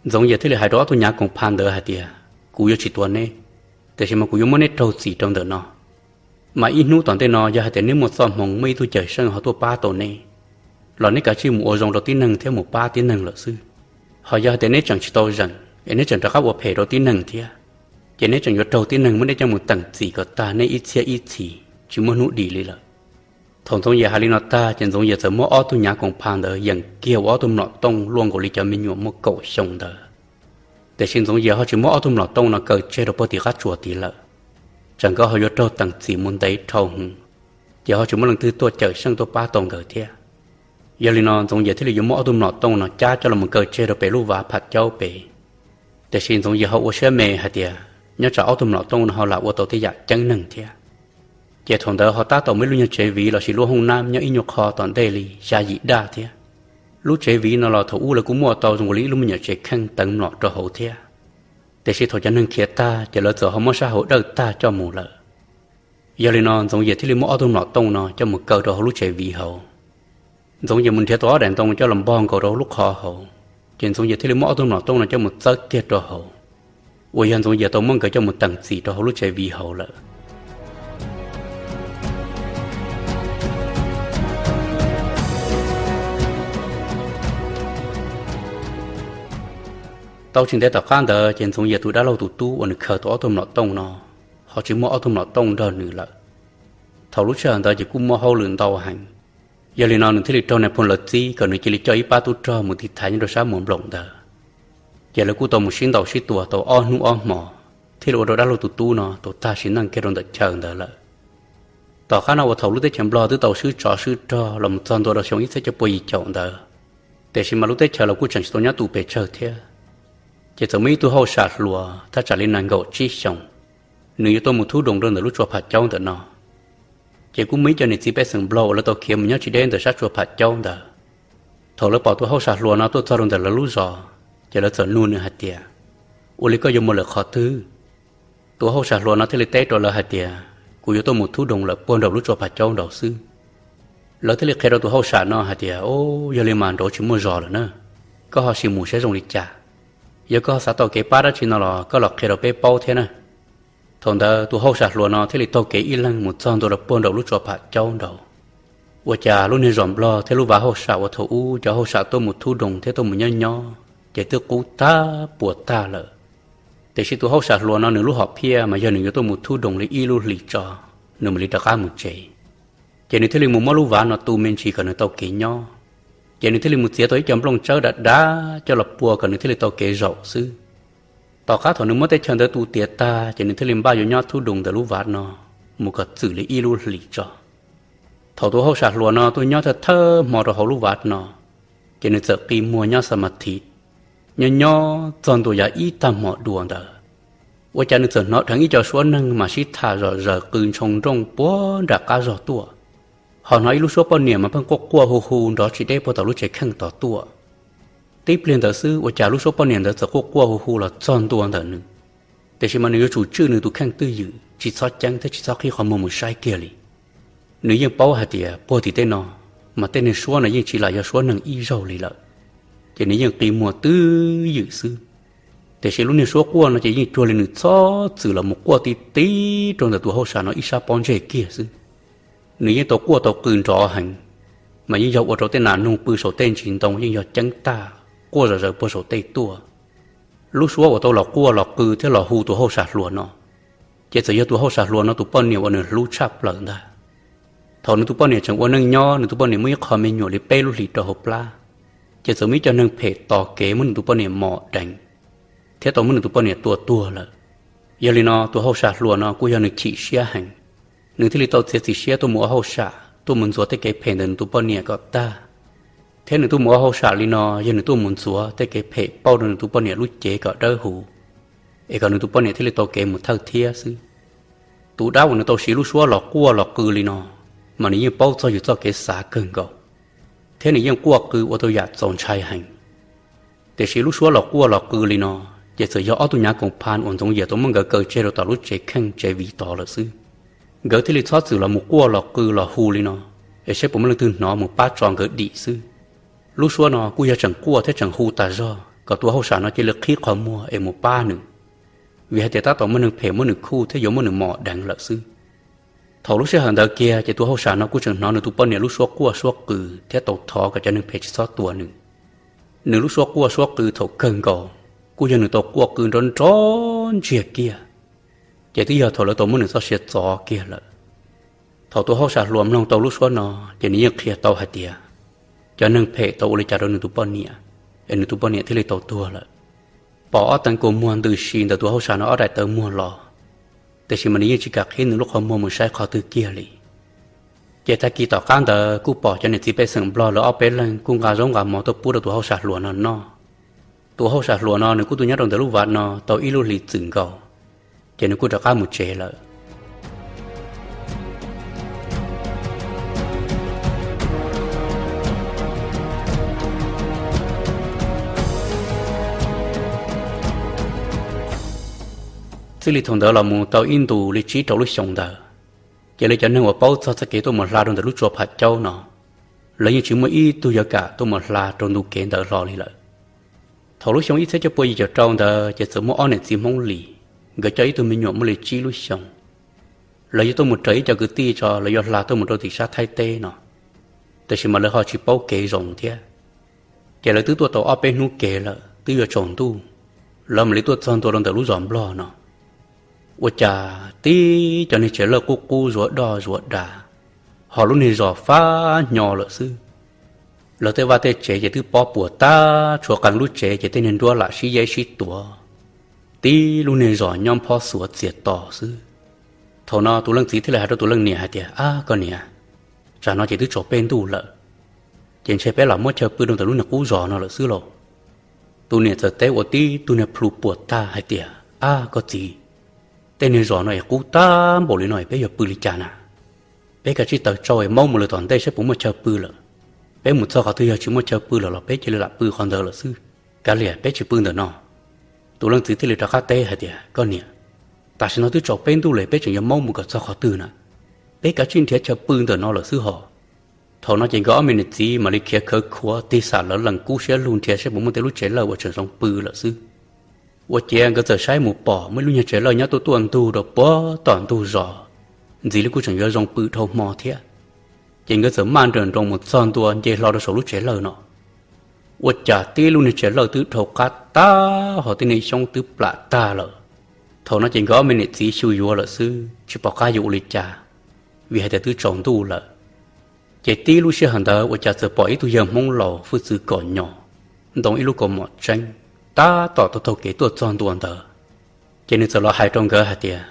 Ntxoov Yias thiaj li hais rau ob tug nyav koom pha ntawd hais tias, kuv yuav tsis tua neb, tiam sis mas kuv yuav muab neb raug txim rau ntawm no. Mas ib hnub tom ntej no yog hais tias neb muaj txoj hmoo muaj ib tug cawm seej ho tuaj pab tau neb, los neb kav tsij mus ua zoo rau tib neeg thiab mus pab tib neeg lawm xwb. Ho yog hais tias neb tseem tsis tau zeem es neb tseem rov qab ua phem rau tib neeg thiab, ces neb tseem yuav raug tib neeg muab neb coj mus teem txim kom tag neb ib txhiab ib txhis tsis muaj hnub dim li lawm. Thaum Ntxoov Yias hais li no tag ces Ntxoov Yias txawm muab ob tug nyav koom pha ntawd yeem kiag ua ob tug mlom tooj luaj nkaus li cov me nyuam muaj kaum xyoo ntawd. Tiam sis Ntxoov Yias ho tsis muab ob tug mlom tooj no kaw tseg rau puag tim qab tsuas tid lawm, tsam nkawd ho yuav raug teem txim mus ntev dhau hwv, ces ho tsis muaj leej twg tuaj cawm seej tuaj pab tau nkawd thiab. Yog li no Ntxoov Yias thiaj li yuav muab ob tug mlom tooj no cab coj los kaw tseg rau pem lub vaj Pham Caub pem. Tiam sis Ntxoov Yias ho ua siab me hais tias nyob tsam ob tug mlom tooj no ho lam ua tau tej yam ceeb neeg thiab. Ces thaum ntawd ho tab tom muaj ib lub nyuag tsev viv lossis lub hoob nab nyob ib nyuag qho tom ntej li xya yim daj thiab. Lub tsev viv no los thaum ub lawv kuj muaj tau zoo li ib lub me nyuam tsev kheej teev mlom rau hauv thiab. Tiam sis thaum cov neeg khiav tag ces lawv txawm ho muab sab hauv dawj tag coj mus lawm. Yog li no Ntxoov Yias thiaj li muab ob tug mlom tooj no coj mus kaw rau hauv lub tsev viv hauv. Ntxoov Yias mus nrhiav tau ob daim ntoo coj los npog nkaus rau hauv lub qhov hauv, ces Ntxoov Yias thiaj li muab ob tug mlom tooj no coj mus txawb kiag rau hauv, uas yog Ntxoov Yias tau muab nkawd coj mus teem txim rau hauv lub tsev viv hauv lawm. Tau tsis ntev tom qab ntawd ces Ntxoov Yias tus dab laug tus tub uas nws khaws tau ob tug mlom tooj no ho tsis muaj ob tug mlom tooj nrog nws lawm. Thaum lub sij hawm ntawd ces kuj muaj hauj lwm ntau heev, yog li no nws thiaj li raug nais phoo lawv txib kom nws cia li coj ib pab tub rog mus tiv thaiv nyob rau sab Muas Nploom ntawd. Ces lawv kuj tau mus sib ntaus sib tua tau ob hnub ob hmo, thiaj li ua rau dab laug tus tub no tau tag sim neej kiag rau ntawm chaw ntawd lawm. Tom qab no uas thaum lub teb chaws Nplog twb tau swb tsov swb rog los mus txog ntua rau xyoo ib txhiab cuaj pua yim caum ntawd, tiam sis mas lub teb chaws los kuj tseem tsis tau nyob tus pes tsawg thiab. Ces txawm muaj ib tug hauj sam hluas thaj tsam li nees nkaum tsib xyoos, nws yuav tuaj mus thub doos rau ntawm lub tsua Pham Caub ntawm no. Ces kuj muaj ib co niam txiv pej xeem Nplog uas lawv tau khiav mus nyob tsis deb ntawm sab tsua Pham Caub ntawd. Thaum lawv pom tus hauj sam hluas no tuaj txog rau ntawm lawv lub zos, ces lawv txawm nug nws hais tias, ua li koj yuav mus lawm qhov twg? Tus hauj sam hluas no thiaj li teb rau lawv hais tias, kuv yuav tuaj mus thub doos lawm puag nraum lub tsua Pham Caub nraud xwb. Lawv thiaj li qhia rau tus hauj sam no hais tias, o, yog li mas nraud tsis muaj zos lawm na, koj ho sim mus saib zoo li cas. Yog koj xav tau kev pab dab tsi no los koj los qhia rau peb paub thiab na. Thaum ntawd tus hauj sam hluas no thiaj li taug kev ib leeg mus txog ntua rau puag nraum lub tsua Pham Caub nraud. Ua cas lub niag zos Nplog thiab lub vaj hauj sam uas thaum ub cov hauj sam tuaj mus thub doos thiab tuaj mus nyob nyob ces twb qub tag puas tag lawm. Tiam sis tus hauj sam hluas no nws lub hom phiaj mas yog nws yuav tuaj mus thub doos li ib lub hlis tso, nws mam li rov qab mus tsev. Ces nws thiaj li mus muab lub vaj no tu me ntsis kom nws tau kev nyob. Ces nws thiaj li mus txiav tau ib co nplooj tsawb dav dav coj los pua kom nws thiaj li tau kev zaum xwb. Tom qab thaum nws muab teb chaws ntawd tu tiav tag ces nws thiaj li npaj yuav nyob thub doos ntawm lub vaj no mus kom txwm li ib lub hlis tso. Thaum tus hauj sam hluas no tuaj nyob thawj thawj hmo rau hauv lub vaj no, ces nws txawm qi muag nyob xa ma thiv, nyob nyob txog ntua yav ib tag hmo dua ntawd, ua cas nws txawm hnov dheev ib co suab neeg mas sib tham zom zaws qw ntshoo nrooj puag nram qab zog tuaj. Ho hnov ib lub suab poj niam mas pheej quaj quaj hu hu nrov tsis deb puag tom lub tsev kheej tod tuaj. Tib pliag ntawd xwb ua cas lub suab poj niam ntawd txawm quaj quaj hu hu los txog ntua ntawm nws, tiam sis mas nws yuav tsum tswj nws tus kheej twj ywm tsis txhob ceeb thiab tsis txhob qhib qhov muag mus saib kiag li. Nws yeej paub hais tias puag tim tej no mas tej niag suab no yeej tsis lam yog suab neeg ib zaug li lawm, ces nws yeej qi muag twj ywm xwb. Tiam sis lub niag suab quaj no ces yeej cuag li nws txhob txwm los mus quaj ti ti rau ntawm tus hauj sam no ib sab pob ntseg kiag xwb. Nws yeej tau quaj tau qw nrov heev, mas yeej yog ua rau tej nas noog pw saum tej ntsis ntoo yeej yog ceeb tag, quaj zom zaws puag saum tej tuaj. Lub suab uas tau los quaj los qw thiab los hu tus hauj sam hluas no, ces txawm yog tus hauj sam hluas no tus poj niam uas nws hlub tshaj plaws ntag. Thaum nws tus poj niam tseem ua neej nyob, nws tus poj niam muaj ib qho me nyuam li peb lub hlis rau hauv plab, ces txawm muaj ib co neeg phem tos kev muab nws tus poj niam mom deev, thiab tau muab nws tus poj niam tua tuag lawm. Yog li no tus hauj sam hluas no kuj yog nws chim siab heev, nws thiaj li tau txiav txim siab tuaj mus ua hauj sam tuaj mus ntxuav tej kev phem ntawm nws tus poj niam kom tag. Thiab nws tuaj mus ua hauj sam li no yog nws tuaj mus ntxuav tej kev phem pauj rau nws tus poj niam lub cev kom dawb huv, es kom nws tus poj niam thiaj li tau kev mus thawj thiab xwb. Tus dab uas nws tau siv lub suab los quaj los qw li no, mas nws yeej paub txog yus txoj kev xav kawg nkaus, thiab nws yeej quaj qw ua tau yam txaus ntshai heev. Tiam sis lub suab los quaj los qw li no, ces txawm yog ob tug nyav koom phan uas Ntxoov Yias tau muab nkawd kaw tseg rau tom lub tsev kheej tsev viv tod lawm xwb. Nkawd thiaj li txhob txwm los mus quaj los qw los hu li no, es saib puas muaj leej twg hnov mus pab tso nkawd dim xwb. Lub suab no kuj yog tseem quaj thiab tseem hu tas zog kom tus hauj sam no cia li qhib qhov muag es mus pab nws, vim hais tias tab tom muaj neeg phem muab nws khuj thiab yuav muab nws mos deev lawm xwb. Thaum lub sij hawm ntawd kiag ces tus hauj sam no kuj tseem hnov nws tus poj niam lub suab quaj suab qw thiab tau thov kom cov neeg phem tsis txhob tua nws. Nws lub suab quaj suab qw thaum kawg nkaus kuj yog nws tau quaj qw nrov nrov ntsiag kiag, ces twb yog thaum lawv tau muab nws txoj sia txov kiag lawm. Thaum tus hauj sam hluas mloog tau lub suab no, ces nws yeej qhia tau hais tias cov neeg phem tau ua li cas rau nws tus poj niam, es nws tus poj niam thiaj li tau tuag lawm. Pom ob teev kua muag ntws si ntawm tus hauj sam no ob daim tawv muag los, tiam sis mas nws yeej tsis kam qhib nws lub qhov muag mus saib qhov twg kiag li. Ces tag kis tom qab ntawd kuj pom cov niam txiv pej xeem Nplog lawv ob peb leeg kuj nqa zaub nqa mov tuaj pub rau tus hauj sam hluas no noj. Tus hauj sam hluas no nws kuj tuaj nyob rau ntawm lub vaj no tau ib lub hlis txwm nkaus, ces nws kuj rov qab mus tsev lawm. Txij li thaum ntawd los mus tau ib ntus li tsib rau lub xyoo ntawd, ces lawv cov neeg uas paub txog txoj kev tuaj mus hla rau ntawm lub tsua Pham Caub no, lawv yeej tsis muaj ib tug yuav kam tuaj mus hla rau ntu kev ntawd hlo li lawm. Thaum lub xyoo ib txhiab cuaj pua yim caum rau ntawd ces txawm muaj ob niam txiv Hmoob Lis, nkawd coj ib tug me nyuam muaj li tsib lub xyoo, lawv yuav tuaj mus raws ib co kwv tij tso lawv yuav hla tuaj mus rau tim sab Thaib teb no, tiam sis mas lawv ho tsis paub kev zoo thiab. Ces lawv twb tuaj tau ob peb hnub kev lawm twb yuav tsaus ntuj, lawv mam li tuaj txog ntua rau ntawm lub zos Nplog no. Ua cas tib cov niag tsev lawj qub qub zuav doj zuav dav, ho lub niag zos fab hnyo lawm xwb. Lawv tej vaj tej tsev ces twb pob puas tag, tshuav qee lub tsev ces tej niag nruab lam sib yeb sib tuav, tib lub niag zos nyob phob xuav txias to xwb. Thaum no tus leej txiv thiaj li hais rau tus leej niam hais tias, Ab koj niam, tsam no ces twb tsaus peb ntuj lawm, ces ntshe peb lam muab chaw pw rau ntawm lub niag qub zos no lawm xwb lauj. Tus niam txawm teb ua tib tug niag plhu puas tag hais tias, Ab koj txiv, tej niag zos no es qub tag npaum li no es peb yuav pw li cas na? Peb kav tsij taws tsau es maub mus lawm tom ntej saib puas muaj chaw pw lawm. Peb mus txog qhov twg yog tsis muaj chaw pw lawm los peb cia li lam pw qhov ntawd lawm xwb. Kav liam, peb tsis pw ntawm no. Tus leej txiv thiaj li rov qab teb hais tias, Koj niam, tam sim no twb tsaus peb ntuj lawm, peb tseem yuav maub mus kom txog qhov twg na? Peb kav tsij nrhiav chaw pw ntawm no lawm xwb hos. Thaum no ces nkawd ob me niam txiv mam li khiav khawv khuav tig xam lawv lees kub siab lug nrhiav saib puas muaj tej lub tsev lawj uas tseem zoo pw lawm xwb. Ua ciav nkawd txawm saib mus pom muaj ib lub nyuag tsev lawj nyob tuaj tuaj ntug rau puag tom ntug zos, ntxiv li kuj tseem yuav zoo pw dhau hmo thiab. Ces nkawd txawm maj nrawm nroos mus txog ntua nce hlo rau saum lub tsev lawj no. Ua cas tib lub niag tsev lawj twb dhau qab tag, ho tej niag xyoob twb plam tag lawm. Thaum no ces nkawd ob me niam txiv xyu yuav lawm xwb, tsis pom qab yuav ua li cas, vim hais tias twb tsaus ntuj lawm. Ces tib lub sij hawm ntawd ua cas txawm pom ib tug yawg Hmoob laus hwj txwv kom nyos, ntoo ib lub kaus mom tseeb, tab tom taug taug kev tuaj txog ntua ntawd. Ces nws txawm los hais rau nkawd hais tias,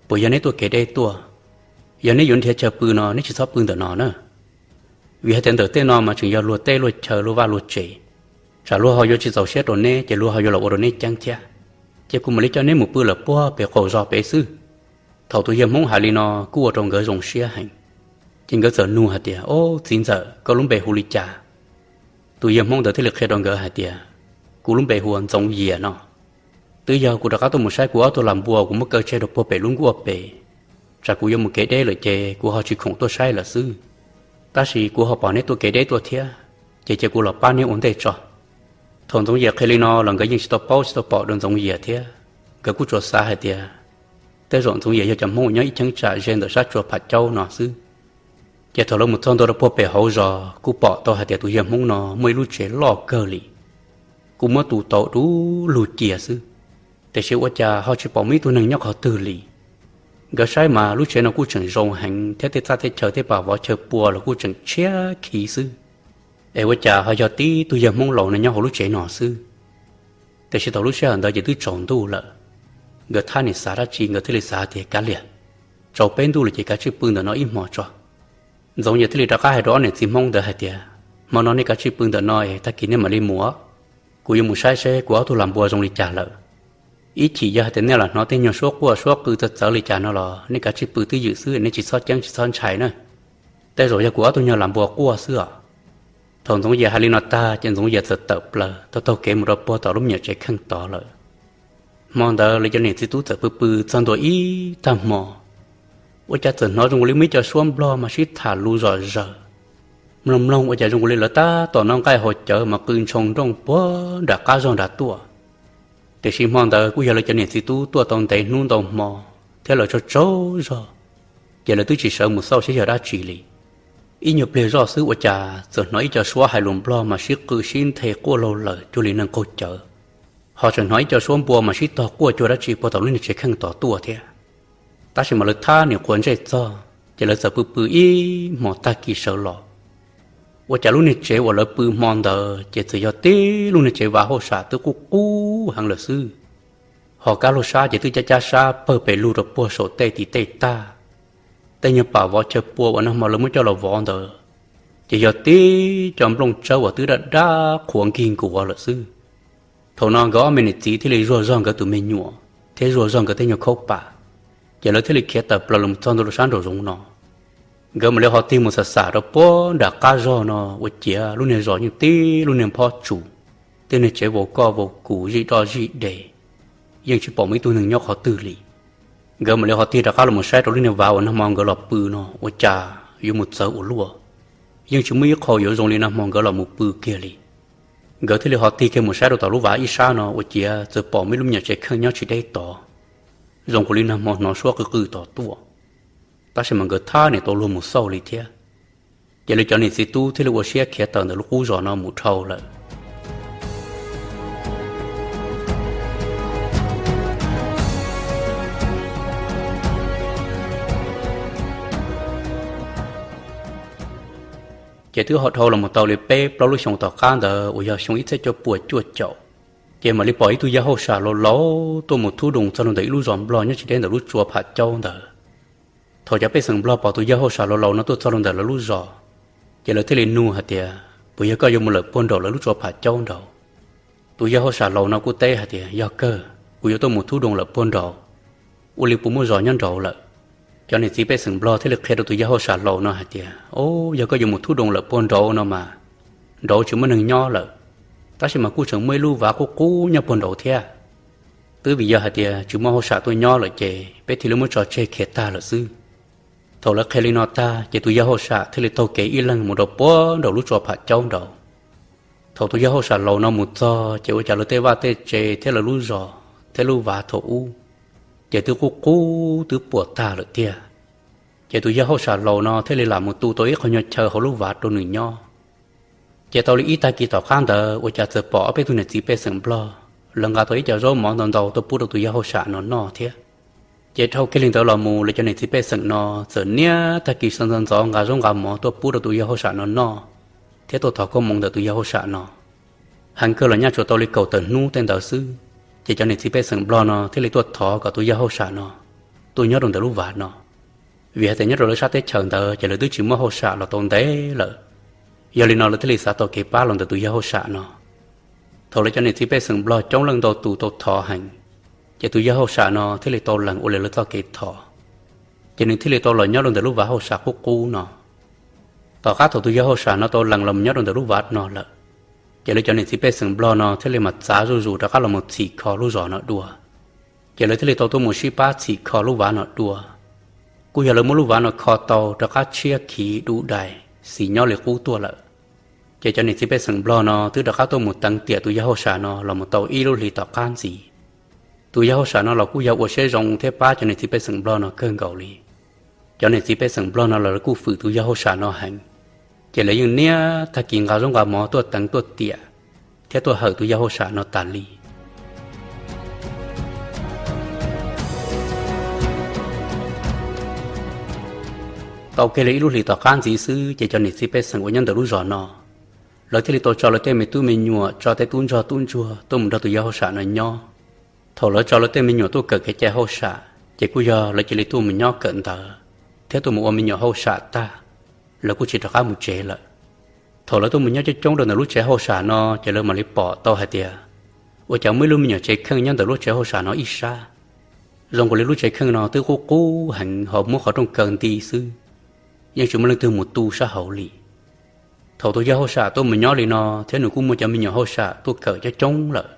Puas yog neb tuaj kev deb tuaj? Yog neb yuav nrhiav chaw pw no neb tsis txhob pw ntawm no na. Vim hais tias ntawm tej no mas tseem yog luag teb luag chaw luag vaj luag tsev, tsam luag ho yuav tsis txaus siab rau neb ces luag ho yuav los ua rau neb ceeb thiab. Ces kuv mam li coj neb mus pw lawm puag pem qaum zos pem xwb. Thaum tus yawg Hmoob hais li no kuj ua rau nkawd zoo siab heev. Ces nkawd txawm nug hais tias, Ob, txiv ntxawm, koj lub npe hu li cas? Tus yawg Hmoob ntawd thiaj li qhia rau nkawd hais tias, Kuv lub npe hu ua Ntxoov Yias no. Twb yog kuv rov qab tuaj mus saib kuv ob tug lam npua, kuv muab kaw tseg rau puag pem lub nkuaj pem, tsam kuv yuav mus kev deb lawm ces kuv ho tsis khoom tuaj saib lawm xwb. Tab sis kuv ho pom neb tuaj kev deb tuaj thiab, ces cia kuv los pab neb ua ntej tso. Thaum Ntxoov Yias qhia li no los nkawd yeej tsis tau paub tsis tau pom dua Ntxoov Yias thiab. Nkawd kuj tsuas xav hais tias tej zaum Ntxoov Yias yog cov Hmoob uas nyob ib cheeb tsam ze ntawm sab tsua Pham Caub no xwb. Ces thaum lawv mus txog ntua rau puag pem hauv zos kuj pom tau hais tias tus yawg Hmoob no muaj ib lub tsev loj kawg li, kuj muab tu tau du lug cia xwb. Tiam sis ua cas ho tsis pom muaj ib tug neeg nyob qhov twg li. Nkawd saib mas lub tsev no kuj tseem zoo heev thiab tej txaj tej chaw tej pas vov chaw pua los kuj tseem tshiab khiv xwb. Es ua cas ho yog tib tug yawg Hmoob laus no nyob hauv lub tsev no xwb? Tiam sis thaum lub sij hawm ntawd ces twb tsaus ntuj lawm. Nkawd thab niam xav dab tsi nkawd thiaj li xav tias, Kav liam, tsaus peb ntuj lawm ces kav tsij pw ntawm no ib hmo tso. Ntxoov Yias thiaj li rov qab hais rau ob niam txiv Hmoob ntawd hais tias, Hmo no nej kav tsij pw ntawm no es tag kis nej mam li mus. Kuv yuav mus saib seb kuv ob tug lam npua zoo li cas lawm. Ib chim yog hais tias nej lam hnov tej nyuag suab quaj suab qw txawv txawv li cas no los nej kav tsij pw twj ywm xwb, nej tsis txhob ceeb tsis txhob ntshai na. Tej zaum yog kuv ob tug nyuag lam npua quaj xwb os. Thaum Ntxoov Yias hais li no tag ces Ntxoov Yias txawm tawm plaws taug taug kev mus rau puag tom lub me nyuam tsev kheej tod lawm. Hmo ntawd lawv cov niam txiv tub txawm pw pw txog ntua ib tag hmo, ua cas txawm hnov zoo li muaj ib co suab Nplog mas sib tham lus zom zaws. Mloog mloog ua cas zoo li lawv tab tom noj nqaij haus cawv mas qw ntshoo nrooj puag nram qab zog nrad tuaj. Tiam sis hmo ntawd kuj yog lawv cov niam txiv tub tuaj tau ntev hnub ntau hmo thiab lawv tsaug tsaug zog, ces lawv twb tsis sawv mus xauj saib yog dab tsi li. Ib nyuag pliag zoj xwb ua cas txawm hnov ib co suab hais lus Nplog mas sib qw sib nthe quaj laug lawm cuag li neeg qaug cawv. Ho tseem hnov ib co suab npua mas sib tog quaj cuag dab tsi puag tom lub niag tsev kheej tod tuaj thiab. Tab sis mas lawv thab niam quav ntsej txog ces lawv txawm pw pw ib hmos tag kis sawv los. Ua cas lub niag tsev uas lawv pw hmo ntawd ces txawm yog tib lub niag tsev vav hauj sam twb qub qub heev lawm xwb. Ho kab laug sab ces twb cab cab sab pawg pes lug rau puag saum tej tim tej tag. Tej nyuag pam vov chaw pua uas nag hmo lawv muab coj los vov ntawd ces yog tib co nplooj tsawb uas twb daj daj qhuav nkig nkuav lawm xwb. Thaum no nkawd ob me niam txiv thiaj li zuag zog nkawd tus me nyuam thiab zuag zog nkawd tej nyuag khaub pam, ces lawv thiaj li khiav tawm plaws los txog ntua rau sab nraum zoov no. Nkawd mam li ho tig mus xam xam rau puag nram qab zog no ua ciav lub niag zos yeej tib lub niag phob tsus, tej niag tsev vau koj vau kus zij doj zij des, yeej tsis pom muaj ib tug neeg nyob qhov twg li. Nkawd mam li ho tig rov qab los saib rau lub niag vav uas nag hmo nkawd los pw no ua cas yuav mus txawv ua luaj, yeej tsis muaj ib qho yuav zoo li nag hmo nkawd los mus pw kiag li. Nkawd thiaj li ho tig kiag mus saib rau tom lub vav ib sab no ua ciav txawm pom muaj ib lub me nyuam tsev kheej nyob tsis deb tod, zoo nkaus li nag hmo hnov suab qw qw tom tuaj. Tab sis mas nkawd thab niam tau luag mus xauj li thiab. Ces lawv cov niam txiv tub thiaj li ua siab khiav tawm ntawm lub qub zos no mus dhau lawm. Ces twb ho dhau los mus tau li peb plaub lub xyoo tom qab ntawd uas yog xyoo ib txhiab cuaj puas cuaj caum, ces mam li pom ib tug yawg hauj sam laus laus tuaj mus thub doo txog rau ntawm ib lub zos Nplog nyob tsis deb ntawm lub tsua Pham Caub ntawd. Thaum cov pej xeem Nplog pom tus yawg hauj sam laus laus no tuaj txog rau ntawm lawv lub zos, ces lawv thiaj li nug hais tias, puas yog koj yuav mus lawm puag nraum lawv lub tsua Pham Caub nraud? Tus yawg hauj sam laus no kuj teb hais tias, yog kawg, kuv yuav tuaj mus thub doo lawm puag nraud, ua li puas muaj zos nyob nraud lawm? Cov niam txiv pej xeem Nplog thiaj li qhia rau tus yawg hauj sam laus no hais tias, o, yog koj yuav mus thub doo lawm puag nraud no mas, nraud tsis muaj neeg nyob lawm, tab sis mas kuj tseem muaj ib lub vav qub qub nyob puag nraud thiab. Twb vim yog hais tias tsis muaj hauj sam tuaj nyob lawm ces peb thiaj li muab tso tseg khiav tag lawm xwb. Thaum lawv qhia li no tag ces tus yawg hauj sam thiaj li taug kev ib leeg mus rau puag nraum lub tsua Pham Caub nraud. Thaum tus yawg hauj sam laus no mus txog ces ua cas lawv tej vaj tej tsev thiab lawv lub zos thiab lub vav thaum ub ces twb qub qub twb puas tag lawm tiag. Ces tus yawg hauj sam laus no thiaj li lam mus tu tau ib qho nyuag chaw hauv lub vav rau nws nyob. Ces tau li ib tag kis tom qab ntawd ua cas txawm pom ob peb tug niam txiv pej xeem Nplog, lawv nqa tau ib co zaub mov ntau ntau tuaj pub rau tus yawg hauj sam no noj thiab. Ces dhau kiag li ntawd los mus lawv cov niam txiv pej xeem no txawm niaj tag kis sawv ntxov ntxov nqa zaub nqa mov tuaj pub rau tus yawg hauj sam no noj, thiab tuaj thov koob hmoov ntawm tus yawg hauj sam no. Heev kawg los nyaj tsuas tau li kaum tawm hnub tej ntawd xwb, ces cov niam txiv pej xeem Nplog no thiaj li tuaj thov kom tus yawg hauj sam no tuaj nyob rau ntawm lub vav no, vim hais tias nyob rau lawv sab teb chaws ntawd ces lawv twb tsis muaj hauj sam los tau ntev lawm. Yog li no lawv thiaj li xav tau kev pab los ntawm tus yawg hauj sam no. Thaum lawv cov niam txiv pej xeem Nplog coob leej ntau tus tau thov heev, ces tus yawg hauj sam no thiaj li tau lees ua li lawv txoj kev thov, ces nws thiaj li tau los nyob rau ntawm lub vav hauj sam qub qub no. Tom qab thaum tus yawg hauj sam no tau lees los nyob rau ntawm lub vav no lawm, ces lawv cov niam txiv pej xeem Nplog no thiaj li mam txav zuj zus rov qab los mus txhim kho lub zos no dua. Ces lawv thiaj li tau tuaj mus sib pab txhim kho lub vav no dua. Kuj yog lawv muab lub vav no kho tau rov qab tshiab khiv dub dais, xis nyob li qub tuaj lawm. Ces cov niam txiv pej xeem Nplog no twb rov qab tuaj mus teev tiam tus yawg hauj sam no los mus tau ib lub hlis tom qab ntxiv. Tus yawg hauj sam no los kuj yog ua siab zoo thiab pab cov niam txiv pej xeem Nplog no kawg nkaus li. Cov niam txiv pej xeem Nplog no los lawv kuj fwm tus yawg hauj sam no heev, ces lawv yeej niaj tag kis nqa zaub nqa mov tuaj teev tuaj tiam, thiab tuaj hawm tus yawg hauj sam no tas li. Tau kiag li ib lub hlis tom qab ntxiv xwb ces cov niam txiv pej xeem uas nyob ntawm lub zos no, lawv thiaj li tau tso lawv tej me tub me nyuam, tso tej tub ntsog tub ntsuag tuaj mus nrog tus yawg hauj sam no nyob. Thaum lawv tso lawv tej me nyuam tuaj kawm kev cai hauj sam, ces kuj yog lawv cia li tuaj mus nyob kawm ntawv, thiab tuaj mus ua me nyuam hauj sam tag, lawv kuj tsis rov qab mus tsev lawm. Thaum lawv tuaj mus nyob coob coob rau ntawm lub tsev hauj sam no, ces lawv mam li pom tau hais tias, ua cas muaj ib lub me nyuam tsev kheej nyob ntawm lub tsev hauj sam no ib sab. Zoo nkaus li lub tsev kheej no twb qub qub heev ho muab qhov rooj kaw nti xwb, yeej tsis muaj leej twg mus tu sab hauv li. Thaum tus yawg hauj sam tuaj mus nyob li no, thiab nws kuj muaj cov me nyuam hauj sam tuaj kawm coob coob lawm.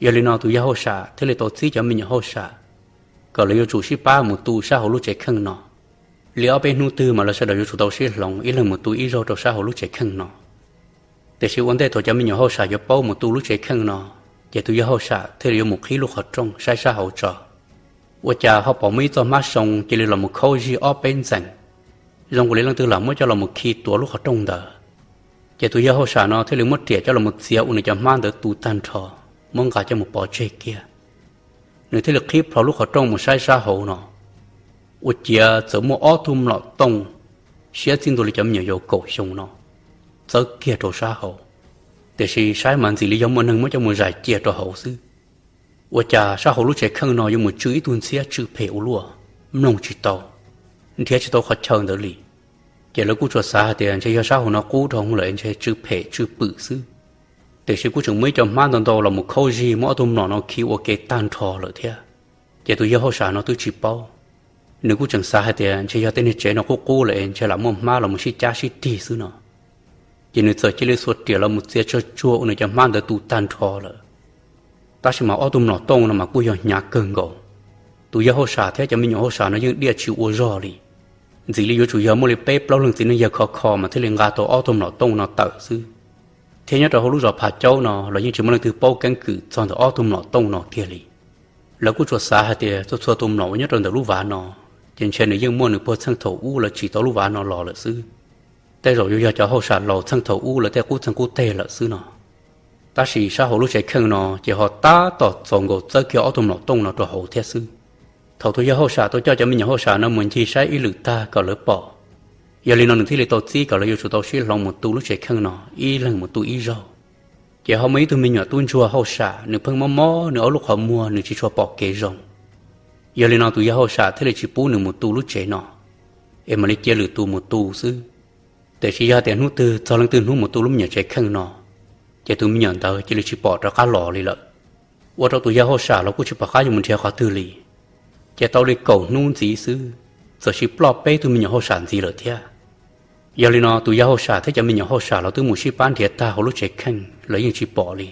Yog li no tus yawg hauj sam thiaj li tau txib cov me nyuam hauj sam kom lawv yuav tsum sib pab mus tu sab hauv lub tsev kheej no. Li ob peb hnub twg mas lawv sawv daws yuav tsum tau sib hloov ib leeg mus tu ib zaug rau sab hauv lub tsev kheej no. Tiam sis ua ntej thaum cov me nyuam hauj sam yuav paub mus tu lub tsev kheej no, ces tus yawg hauj sam thiaj li yuav mus qhib lub qhov rooj saib sab hauv tso. Ua cas ho pom muaj ib txoj hmab soo cia li los mus khaub zig ob peb ntxees, zoo nkaus li leej twg lam muab coj los mus khi tuav lub qhov rooj ntawd. Ces tus yawg hauj sam no thiaj li muab riam coj los mus txiav ua nws cov hmab ntawd tu tag nrho, muab nqa coj mus pov tseg kiag. Nws thiaj li qhib plho lub qhov rooj mus saib sab hauv no, ua ciav txawm muaj ob tug mlom tooj siab txij ntua li cov me nyuam yaus kaum xyoo no txawb kiag rau sab hauv. Tiam sis saib mas ntxim li yog muaj neeg muab coj mus zais cia rau hauv xwb. Ua cas sab hauv lub tsev kheej no yuav mus tsw ib tug ntxhiab tsw phem ua luaj, mloog tsis tau, nrhiav tsis tau qhov chaw ntawd li. Ces lawv kuj tsuas xav hais tias ntshe yog sab hauv no qub dhau lawm es ntshe tsw phem tsw pwm xwb. Tiam sis kuj tseem muaj ib co hmab ntau ntau los mus khaub zig muab ob tug mlom no khi ua ke tag nrho lawm thiab. Ces tus yawg hauj sam no twb tsis paub, nws kuj tseem xav hais tias ntshe yog tej niag tsev no qub qub lawm es ntshe lam muaj hmab los mus sib cab sib rig xwb no. Ces nws txawm cia li xuas riam los mus txiav tsawg tsuag ua nws cov hmab ntawd tu tag nrho lawm. Tab sis mas ob tug mlom tooj no mas kuj yog hnyav kawg nkaus. Tus yawg hauj sam thiab cov me nyuam hauj sam no yeej diaj tsis ua zog li. Ntxim li yuav tsum yog muaj li peb plaub leeg txiv neej yawg khov kho mas thiaj li nqa tau ob tug mlom tooj no tawm xwb. Thiab nyob rau hauv lub zos Phav Caub no los yeej tsis muaj leej twg paub keeb kwm txog ntawm ob tug mlom tooj no kiag li. Lawv kuj tsuas xav hais tias txhua txhua tus mlom uas nyob rau ntawm lub vaj no, ces ntshe nws yeej muaj nws puag txheej thaum ub lawv tsim tau lub vaj no los lawm xwb. Tej zaum yuav yog cov hauj sam laus txheej thaum ub lawv tej qub txeeg qub teg lawm xwb no. Tab sis sab hauv lub tsev kheej no ces ho tab tom txaus nkaus txawb kiag ob tug mlom tooj no rau hauv thiab xwb. Thaum tus yawg hauj sam tau coj cov me nyuam hauj sam no mus ncig saib ib lwm tag kom lawv pom, yog li no nws thiaj li tau txib kom lawv yuav tsum tau sib hloov mus tu lub tsev kheej no, ib leeg mus tu ib zaug. Ces ho muaj ib tug me nyuam tub ntsuag hauj sam, nws pheej mob mob, nws ob lub qhov muag nws tsis tshua pom kev zoo. Yog li no tus yawg hauj sam thiaj li tsis pub nws mus tu lub tsev no, es mam li cia lwm tus mus tu xwb. Tiam sis yog tias hnub twg txog leej twg hnub mus tu lub me nyuam tsev kheej no, ces tus me nyuam ntawd cia li tsis pom rov qab los li lawm. Ua rau tus yawg hauj sam los kuj tsis pom qab yuav mus nrhiav qhov twg li. Ces tau li kaum hnub ntxiv xwb, txawm sis ploj peb tug me nyuam hauj sam ntxiv lawm thiab. Yog li no tus yawg hauj sam thiab cov me nyuam hauj sam los twb mus sib pab nrhiav tag hauv lub tsev kheej los yeej tsis pom li.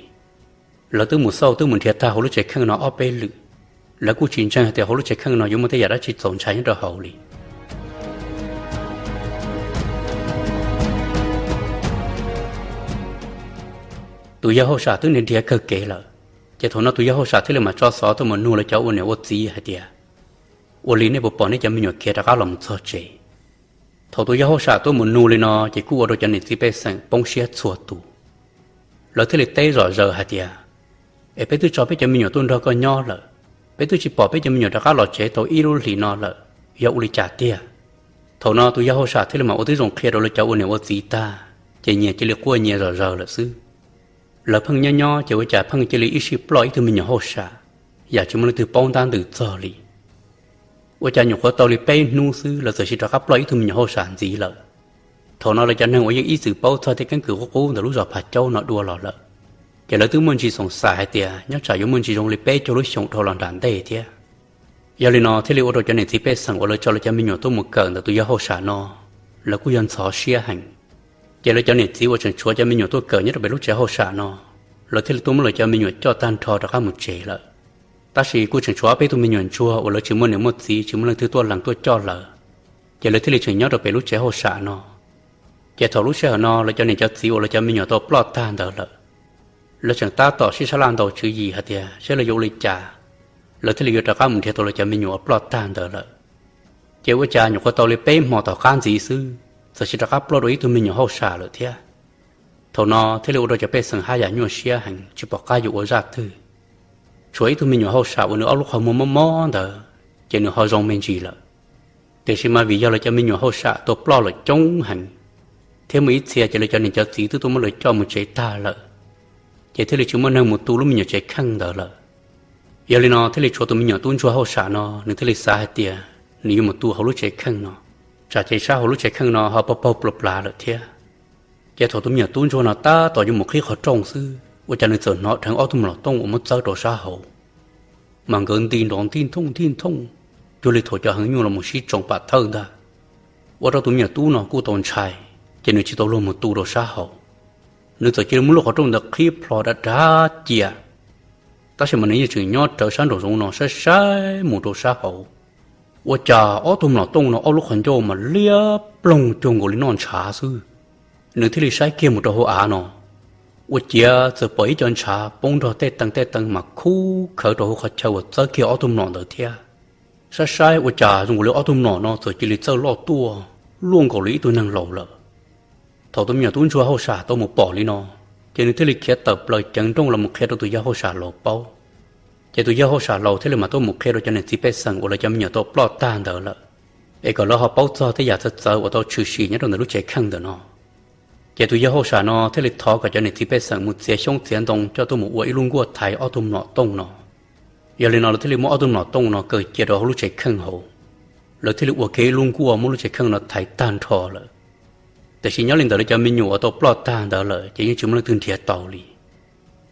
Lawv twb mus xauj twb mus nrhiav tag hauv lub tsev kheej no ob peb lwm, lawv kuj tsis ntseeg hais tias hauv lub tsev kheej no yuav muaj tej yam dab tsi txaus ntshai nyob rau hauv li. Tus yawg hauj sam twb nrhiav nrhiav kawg kev lawm, ces thaum no tus yawg hauj sam thiaj li mam tso xov tuaj mus nug lawv cov ua niam ua txiv hais tias, ua li nej puas pom nej cov me nyuam khiav rov qab los mus txog tsev? Thaum tus yawg hauj sam tuaj mus nug li no ces kuj ua rau cov niam txiv pej xeem poob siab txhua tus. Lawv thiaj li teb zom zaws hais tias, es peb twb tso peb cov me nyuam tuaj nrog koj nyob lawm, peb twb tsis pom peb cov me nyuam rov qab los tsev tau ib lub hlis no lawm, yog ua li cas tiag? Thaum no tus yawg hauj sam thiaj li mam ua tib zoo qhia rau lawv cov ua niam ua txiv tag, ces nyias cia li quaj nyias zom zaws lawm xwb. Lawv pheej nyob nyob ces ua cas pheej cia li ib sij ploj ib tug me nyuam hauj sam, yam tsis muaj leej twg paub ntab ntws txog li. Ua cas nyuam qhuav tau li peb hnub xwb lawv txawm sis rov qab ploj ib tug me nyuam hauj sam ntxiv lawm. Thaum no lawv cov neeg uas yeej ib txwm paub txog tej keeb kwm qub qub ntawm lub zos Phav Caub no dua los lawm, ces lawv twb muaj ntsis xoom xaim hais tias nyob tsam yuav muaj ntsis zoo li peb caug lub xyoos dhau los nram ntej thiab. Yog li no thiaj li ua rau cov niam txiv pej xeem uas lawv tso lawv cov me nyuam tuaj mus kawm ntawm tus yawg hauj sam no, lawv kuj yog ntxhov siab heev. Ces lawv cov niam txiv uas tseem tshuav cov me nyuam tuaj kawm nyob rau pem lub tsev hauj sam no, lawv thiaj li tuaj muab lawv cov me nyuam coj tag nrho rov qab mus tsev lawm. Tab sis kuj tseem tshuav ob peb tug me nyuam ntsuag uas lawv tsis muaj niam muaj txiv tsis muaj leej twg tuaj lees tuaj coj lawv, ces lawv thiaj li tseem nyob rau pem lub tsev hauj sam no. Ces thaum lub sij hawm no lawv cov niam cov txiv uas lawv cov me nyuam tau ploj tag ntawd lawm, lawv tseem tab tom sib sab laj ntaus tswv yim hais tias saib lawv yuav ua li cas, lawv thiaj li yuav rov qab mus nrhiav tau lawv cov me nyuam uas ploj tag ntawd lawm. Ces ua cas nyuam qhuav tau li peb hmo tom qab ntxiv xwb, txawm sis rov qab ploj dua ib tug me nyuam hauj sam lawm thiab. Thaum no thiaj li ua rau cov pej xeem haj yam nyuaj siab heev tsis pom qab yuav ua zaj twg. Tshuav ib tug me nyuam hauj sam uas nws ob lub qhov muag mob mob ntawd, ces nws ho zoo me ntsis lawm. Tiam sis mas vim yog lawv cov me nyuam hauj sam tau ploj lawm coob heev, thiab muaj ib txhia ces lawv cov niam cov txiv twb tuaj muab lawv coj mus tsev tag lawm, ces thiaj li tsis muaj neeg mus tu lub me nyuam tsev kheej ntawd lawm. Yog li no thiaj li tshuav tus me nyuam tub ntsuag hauj sam no, nws thiaj li xav hais tias nws yuav mus tu hauv lub tsev kheej no, tsam ces sab hauv lub tsev kheej no ho paug paug plas plas lawm thiab. Ces thaum tus me nyuam tub ntsuag no tab tom yuav mus qhib qhov rooj xwb, ua cas nws txawm hnov dheev ob tug mlom tooj uas muab txawb rau sab hauv, mas nkawd nti nrov ntij nthooj ntij nthooj, cuag li thaum cov heev nyuj los mus sib tsoo pam thawj ntag. Ua rau tus me nyuam tub no kuj tau ntshai, ces nws tsis tau luag mus tu rau sab hauv. Nws txawm cia li muab lub qhov rooj ntawd qhib plho dav dav cia, tab sis mas nws yeej tseem nyob rawv sab nraum zoov no saib saib mus rau sab hauv. Ua cas ob tug mlom tooj no ob lub qhov ncauj mas liab ploog cuag nkaus li noj ntshav xwb. Nws thiaj li saib kiag mus rau hauv av no, ua ciav txawm pom ib co ntshav poob nrog tej teev tej teev mas khub khawv rau hauv qhov chaw uas txawb kiag ob tug mlom ntawd thiab. Saib saib ua cas zoo nkaus li ob tug mlom no txawm cia li txawj loj tuaj, luaj nkaus li ib tug neeg laus lawm. Thaum tus me nyuam tub ntsuag hauj sam tau mus pom li no, ces nws thiaj li khiav tawm plaws ceev nrooj los mus qhia rau tus yawg hauj sam laus paub. Ces tus yawg hauj sam laus thiaj li mam tuaj mus qhia rau cov niam txiv pej xeem uas lawv cov me nyuam tau ploj tag ntawd lawm, es kom lawv ho paub txog tej yam txawv txawv uas tau tshwm sim nyob rau ntawm lub tsev kheej ntawm no. Ces tus yawg hauj sam no thiaj li thov kom cov niam txiv pej xeem mus txiav xyoob txiav ntoo coj tuaj mus ua ib lub nkuaj thaiv ob tug mlom tooj no. Yog li no lawv thiaj li muab ob tug mlom tooj no kaw cia rau hauv lub tsev kheej hauv. Lawv thiaj li ua kiag ib lub nkuaj muab lub tsev kheej no thaiv tag nrho lawm. Tiam sis nyob li ntawd lawv cov me nyuam uas tau ploj tag ntawd lawm ces yeej tsis muaj leej twg nrhiav tau li.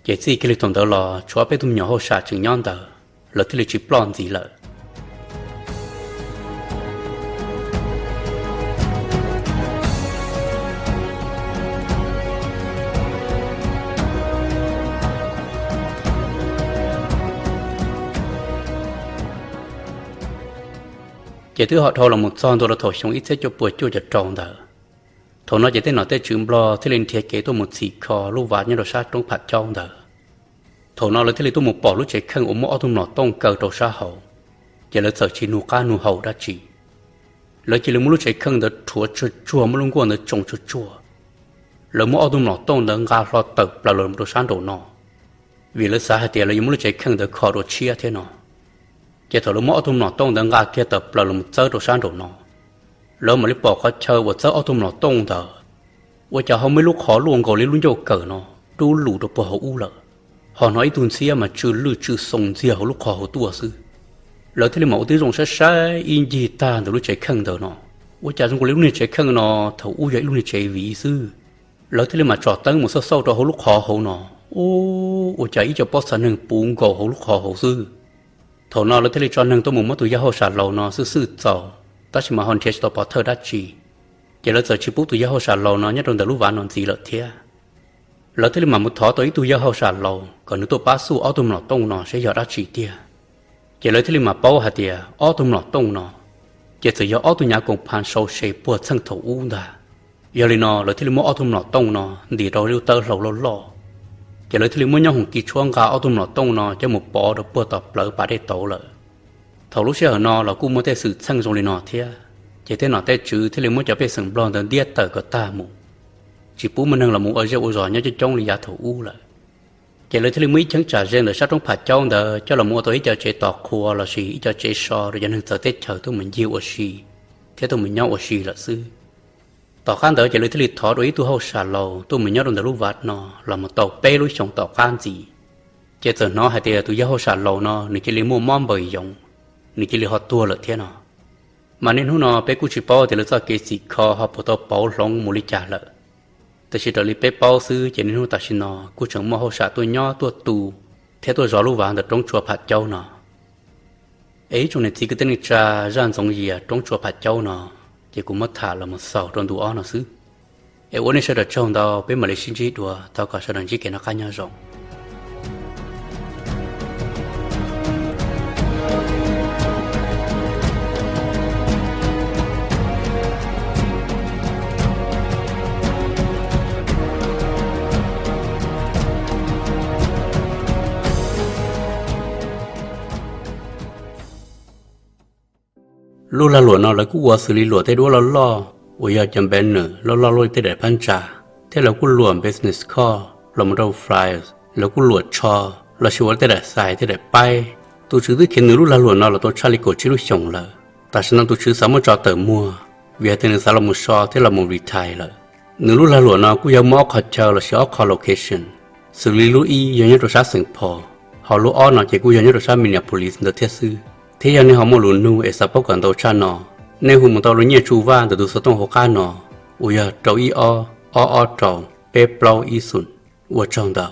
Ces txij kiag li thaum ntawd los tshuav ob peb tug me nyuam hauj sam tseem nyob ntawd, lawv thiaj li tsis ploj ntxiv lawm. Ces twb ho dhau los mus txog ntua rau thaum xyoo ib txhiab cuaj puas cuaj caum rau ntawd. Thaum no ces tej nom tej tswv Nplog thiaj li nrhiav kev tuaj mus txhim kho lub vaj nyob rau sab roob Pham Caub ntawd. Thaum no lawv thiaj li tuaj mus pom lub tsev kheej uas muab ob tug mlom tooj kaw rau sab hauv, ces lawv txawm tsis nug qab nug hau dab tsi. Lawv cia li muab lub tsev kheej ntawd rhuav tsuag tsuag, muab lub nkuaj ntawd tsoo tsuag tsuag. Lawv muab ob tug mlom tooj ntawd nqa hlo tawm plaws los rau sab nraum no, vim lawv xav hais tias lawv yuav muab lub tsev kheej ntawd kho dua tshiab thiab no. Ces thaum lawv muab ob tug mlom tooj ntawd nqa kiag tawm plaws los txawb rau sab nraum no, lawv mam li pom qhov chaw uas txawb ob tug mlom tooj ntawd, ua cas ho muaj ib lub qhov luaj nkaus li lub ncauj kawm no rub lus rau puag hauv ub lawm. Ho hnov ib tug ntxhiab mas tsw lwj tsw xoo ntxiag hauv lub qhov hauv tuaj xwb. Lawv thiaj li mam ua tib zoo saib saib ib ncig tag ntawm lub tsev kheej ntawd no, ua cas zoo nkaus li lub niag tsev kheej no thaum ub yog ib lub niag tsev viv xwb. Lawv thiaj li mam tsom teeb mus xauj xauj rau hauv lub qhov hauv no, ua cas ib co pob txha neeg puv nkaus hauv lub qhov hauv xwb. Thaum no lawv thiaj li tso neeg tuaj mus muab tus yawg hauj sam laus no xwb xwb txaus, tab sis mas ho nrhiav tsis tau pov thawj dab tsi. Ces lawv txawm tsis pub tus yawg hauj sam laus no nyob rau ntawm lub vaj no ntxiv lawm thiab. Lawv thiaj li mam mus thov tau ib tug yawg hauj sam laus kom nws tuaj pab xauj ob tug mlom tooj no seb yog dab tsi tiag. Ces lawv thiaj li mam paub hais tias ob tug mlom tooj no ces txawm yog ob tug nyav koom phav sau se puag txheej thaum ub ntag. Yog li no lawv thiaj li muab ob tug mlom tooj no ntim rau lub tawb hlau loj loj, ces lawv thiaj li muab nyob hoom kis tshuab nqa ob tug mlom tooj no coj mus pov rau puag tom plawv pas dej tauv lawm. Thaum lub sij hawm no los kuj muaj tej xwm txheej zoo li no thiab, ces tej nom tej tswv thiaj li muab cov pej xeem Nplog ntawd ntiab tawm kom tag mus, tsis pub muaj neeg los mus ua zej ua zos nyob coob coob li yav thaum ub lawm. Ces lawv thiaj li muaj ib cheeb tsam ze ntawm sab roob Pham Caub ntawd coj los mus ua tau ib co tsev tos qhua lossis ib co tsev so rau cov neeg txawv teb chaws tuaj mus ncig ua si thiab tuaj mus nyob ua si lawm xwb. Tom qab ntawd ces lawv thiaj li thov rau ib tug hauj sam laus tuaj mus nyob rau ntawm lub vaj no los mus tau peb lub xyoos tom qab ntxiv. Ces txawm hnov hais tias tus yawg hauj sam laus no nws cia li muaj mob npaws yoov, nws cia li ho tuag lawm thiab no. Mas niaj hnub no peb kuj tsis paub tias lawv txoj kev txhim kho ho puas tau pauv hloov mus li cas lawm. Tiam sis raws li peb paub xwb ces niaj hnub tam sim no kuj tseem muaj hauj sam tuaj nyob tuaj tu thiab tuaj zov lub vaj ntawm roob tsua Pham Caub no. Es ib tsoom niam txiv kwv tij neej tsa, zaj ntxoov yias roob tsua Pham Caub no ces kuv muab tham los mus xaus rau ntu ob no xwb. Es ua nej sawv daws tsaug ntau, peb mam li sib ntsib dua, thov kom sawv daws ntsib kev noj qab nyob zoo. Lub lag luam no lawv kuj ua xws li luam tej duab loj loj uas yog cov banner loj loj luaj li tej daim phab ntsa, thiab lawv kuj luam business card los mus rau flyers, lawv kuj luam tsho lossis ua tej daim xais tej daim paib. Tus tswv twb khiav nws lub lag luam no los tau tshaj li kaum tsib lub xyoos lawm. Tam sim no tus tswv xav muab tso tawm muag vim hais tias nws xav los mus so thiab los mus retire lawm. Nws lub lag luam no kuj yog muaj ob qhov chaw lossis ob qho location, xws li lub ib yog nyob rau sab Saint Paul, ho lub ob no ces kuj yog nyob rau sab Minneapolis ntawd thiab xwb. Thiab yog nej ho muaj lus nug es xav paub kom ntau tshaj no, nej hu mus tau lub nyiaj tsuj vaj ntawm tus xov tooj hauv qab no uas yog rau ib ob, ob ob rau, peb plaub ib xoom. Ua tsaug ntau.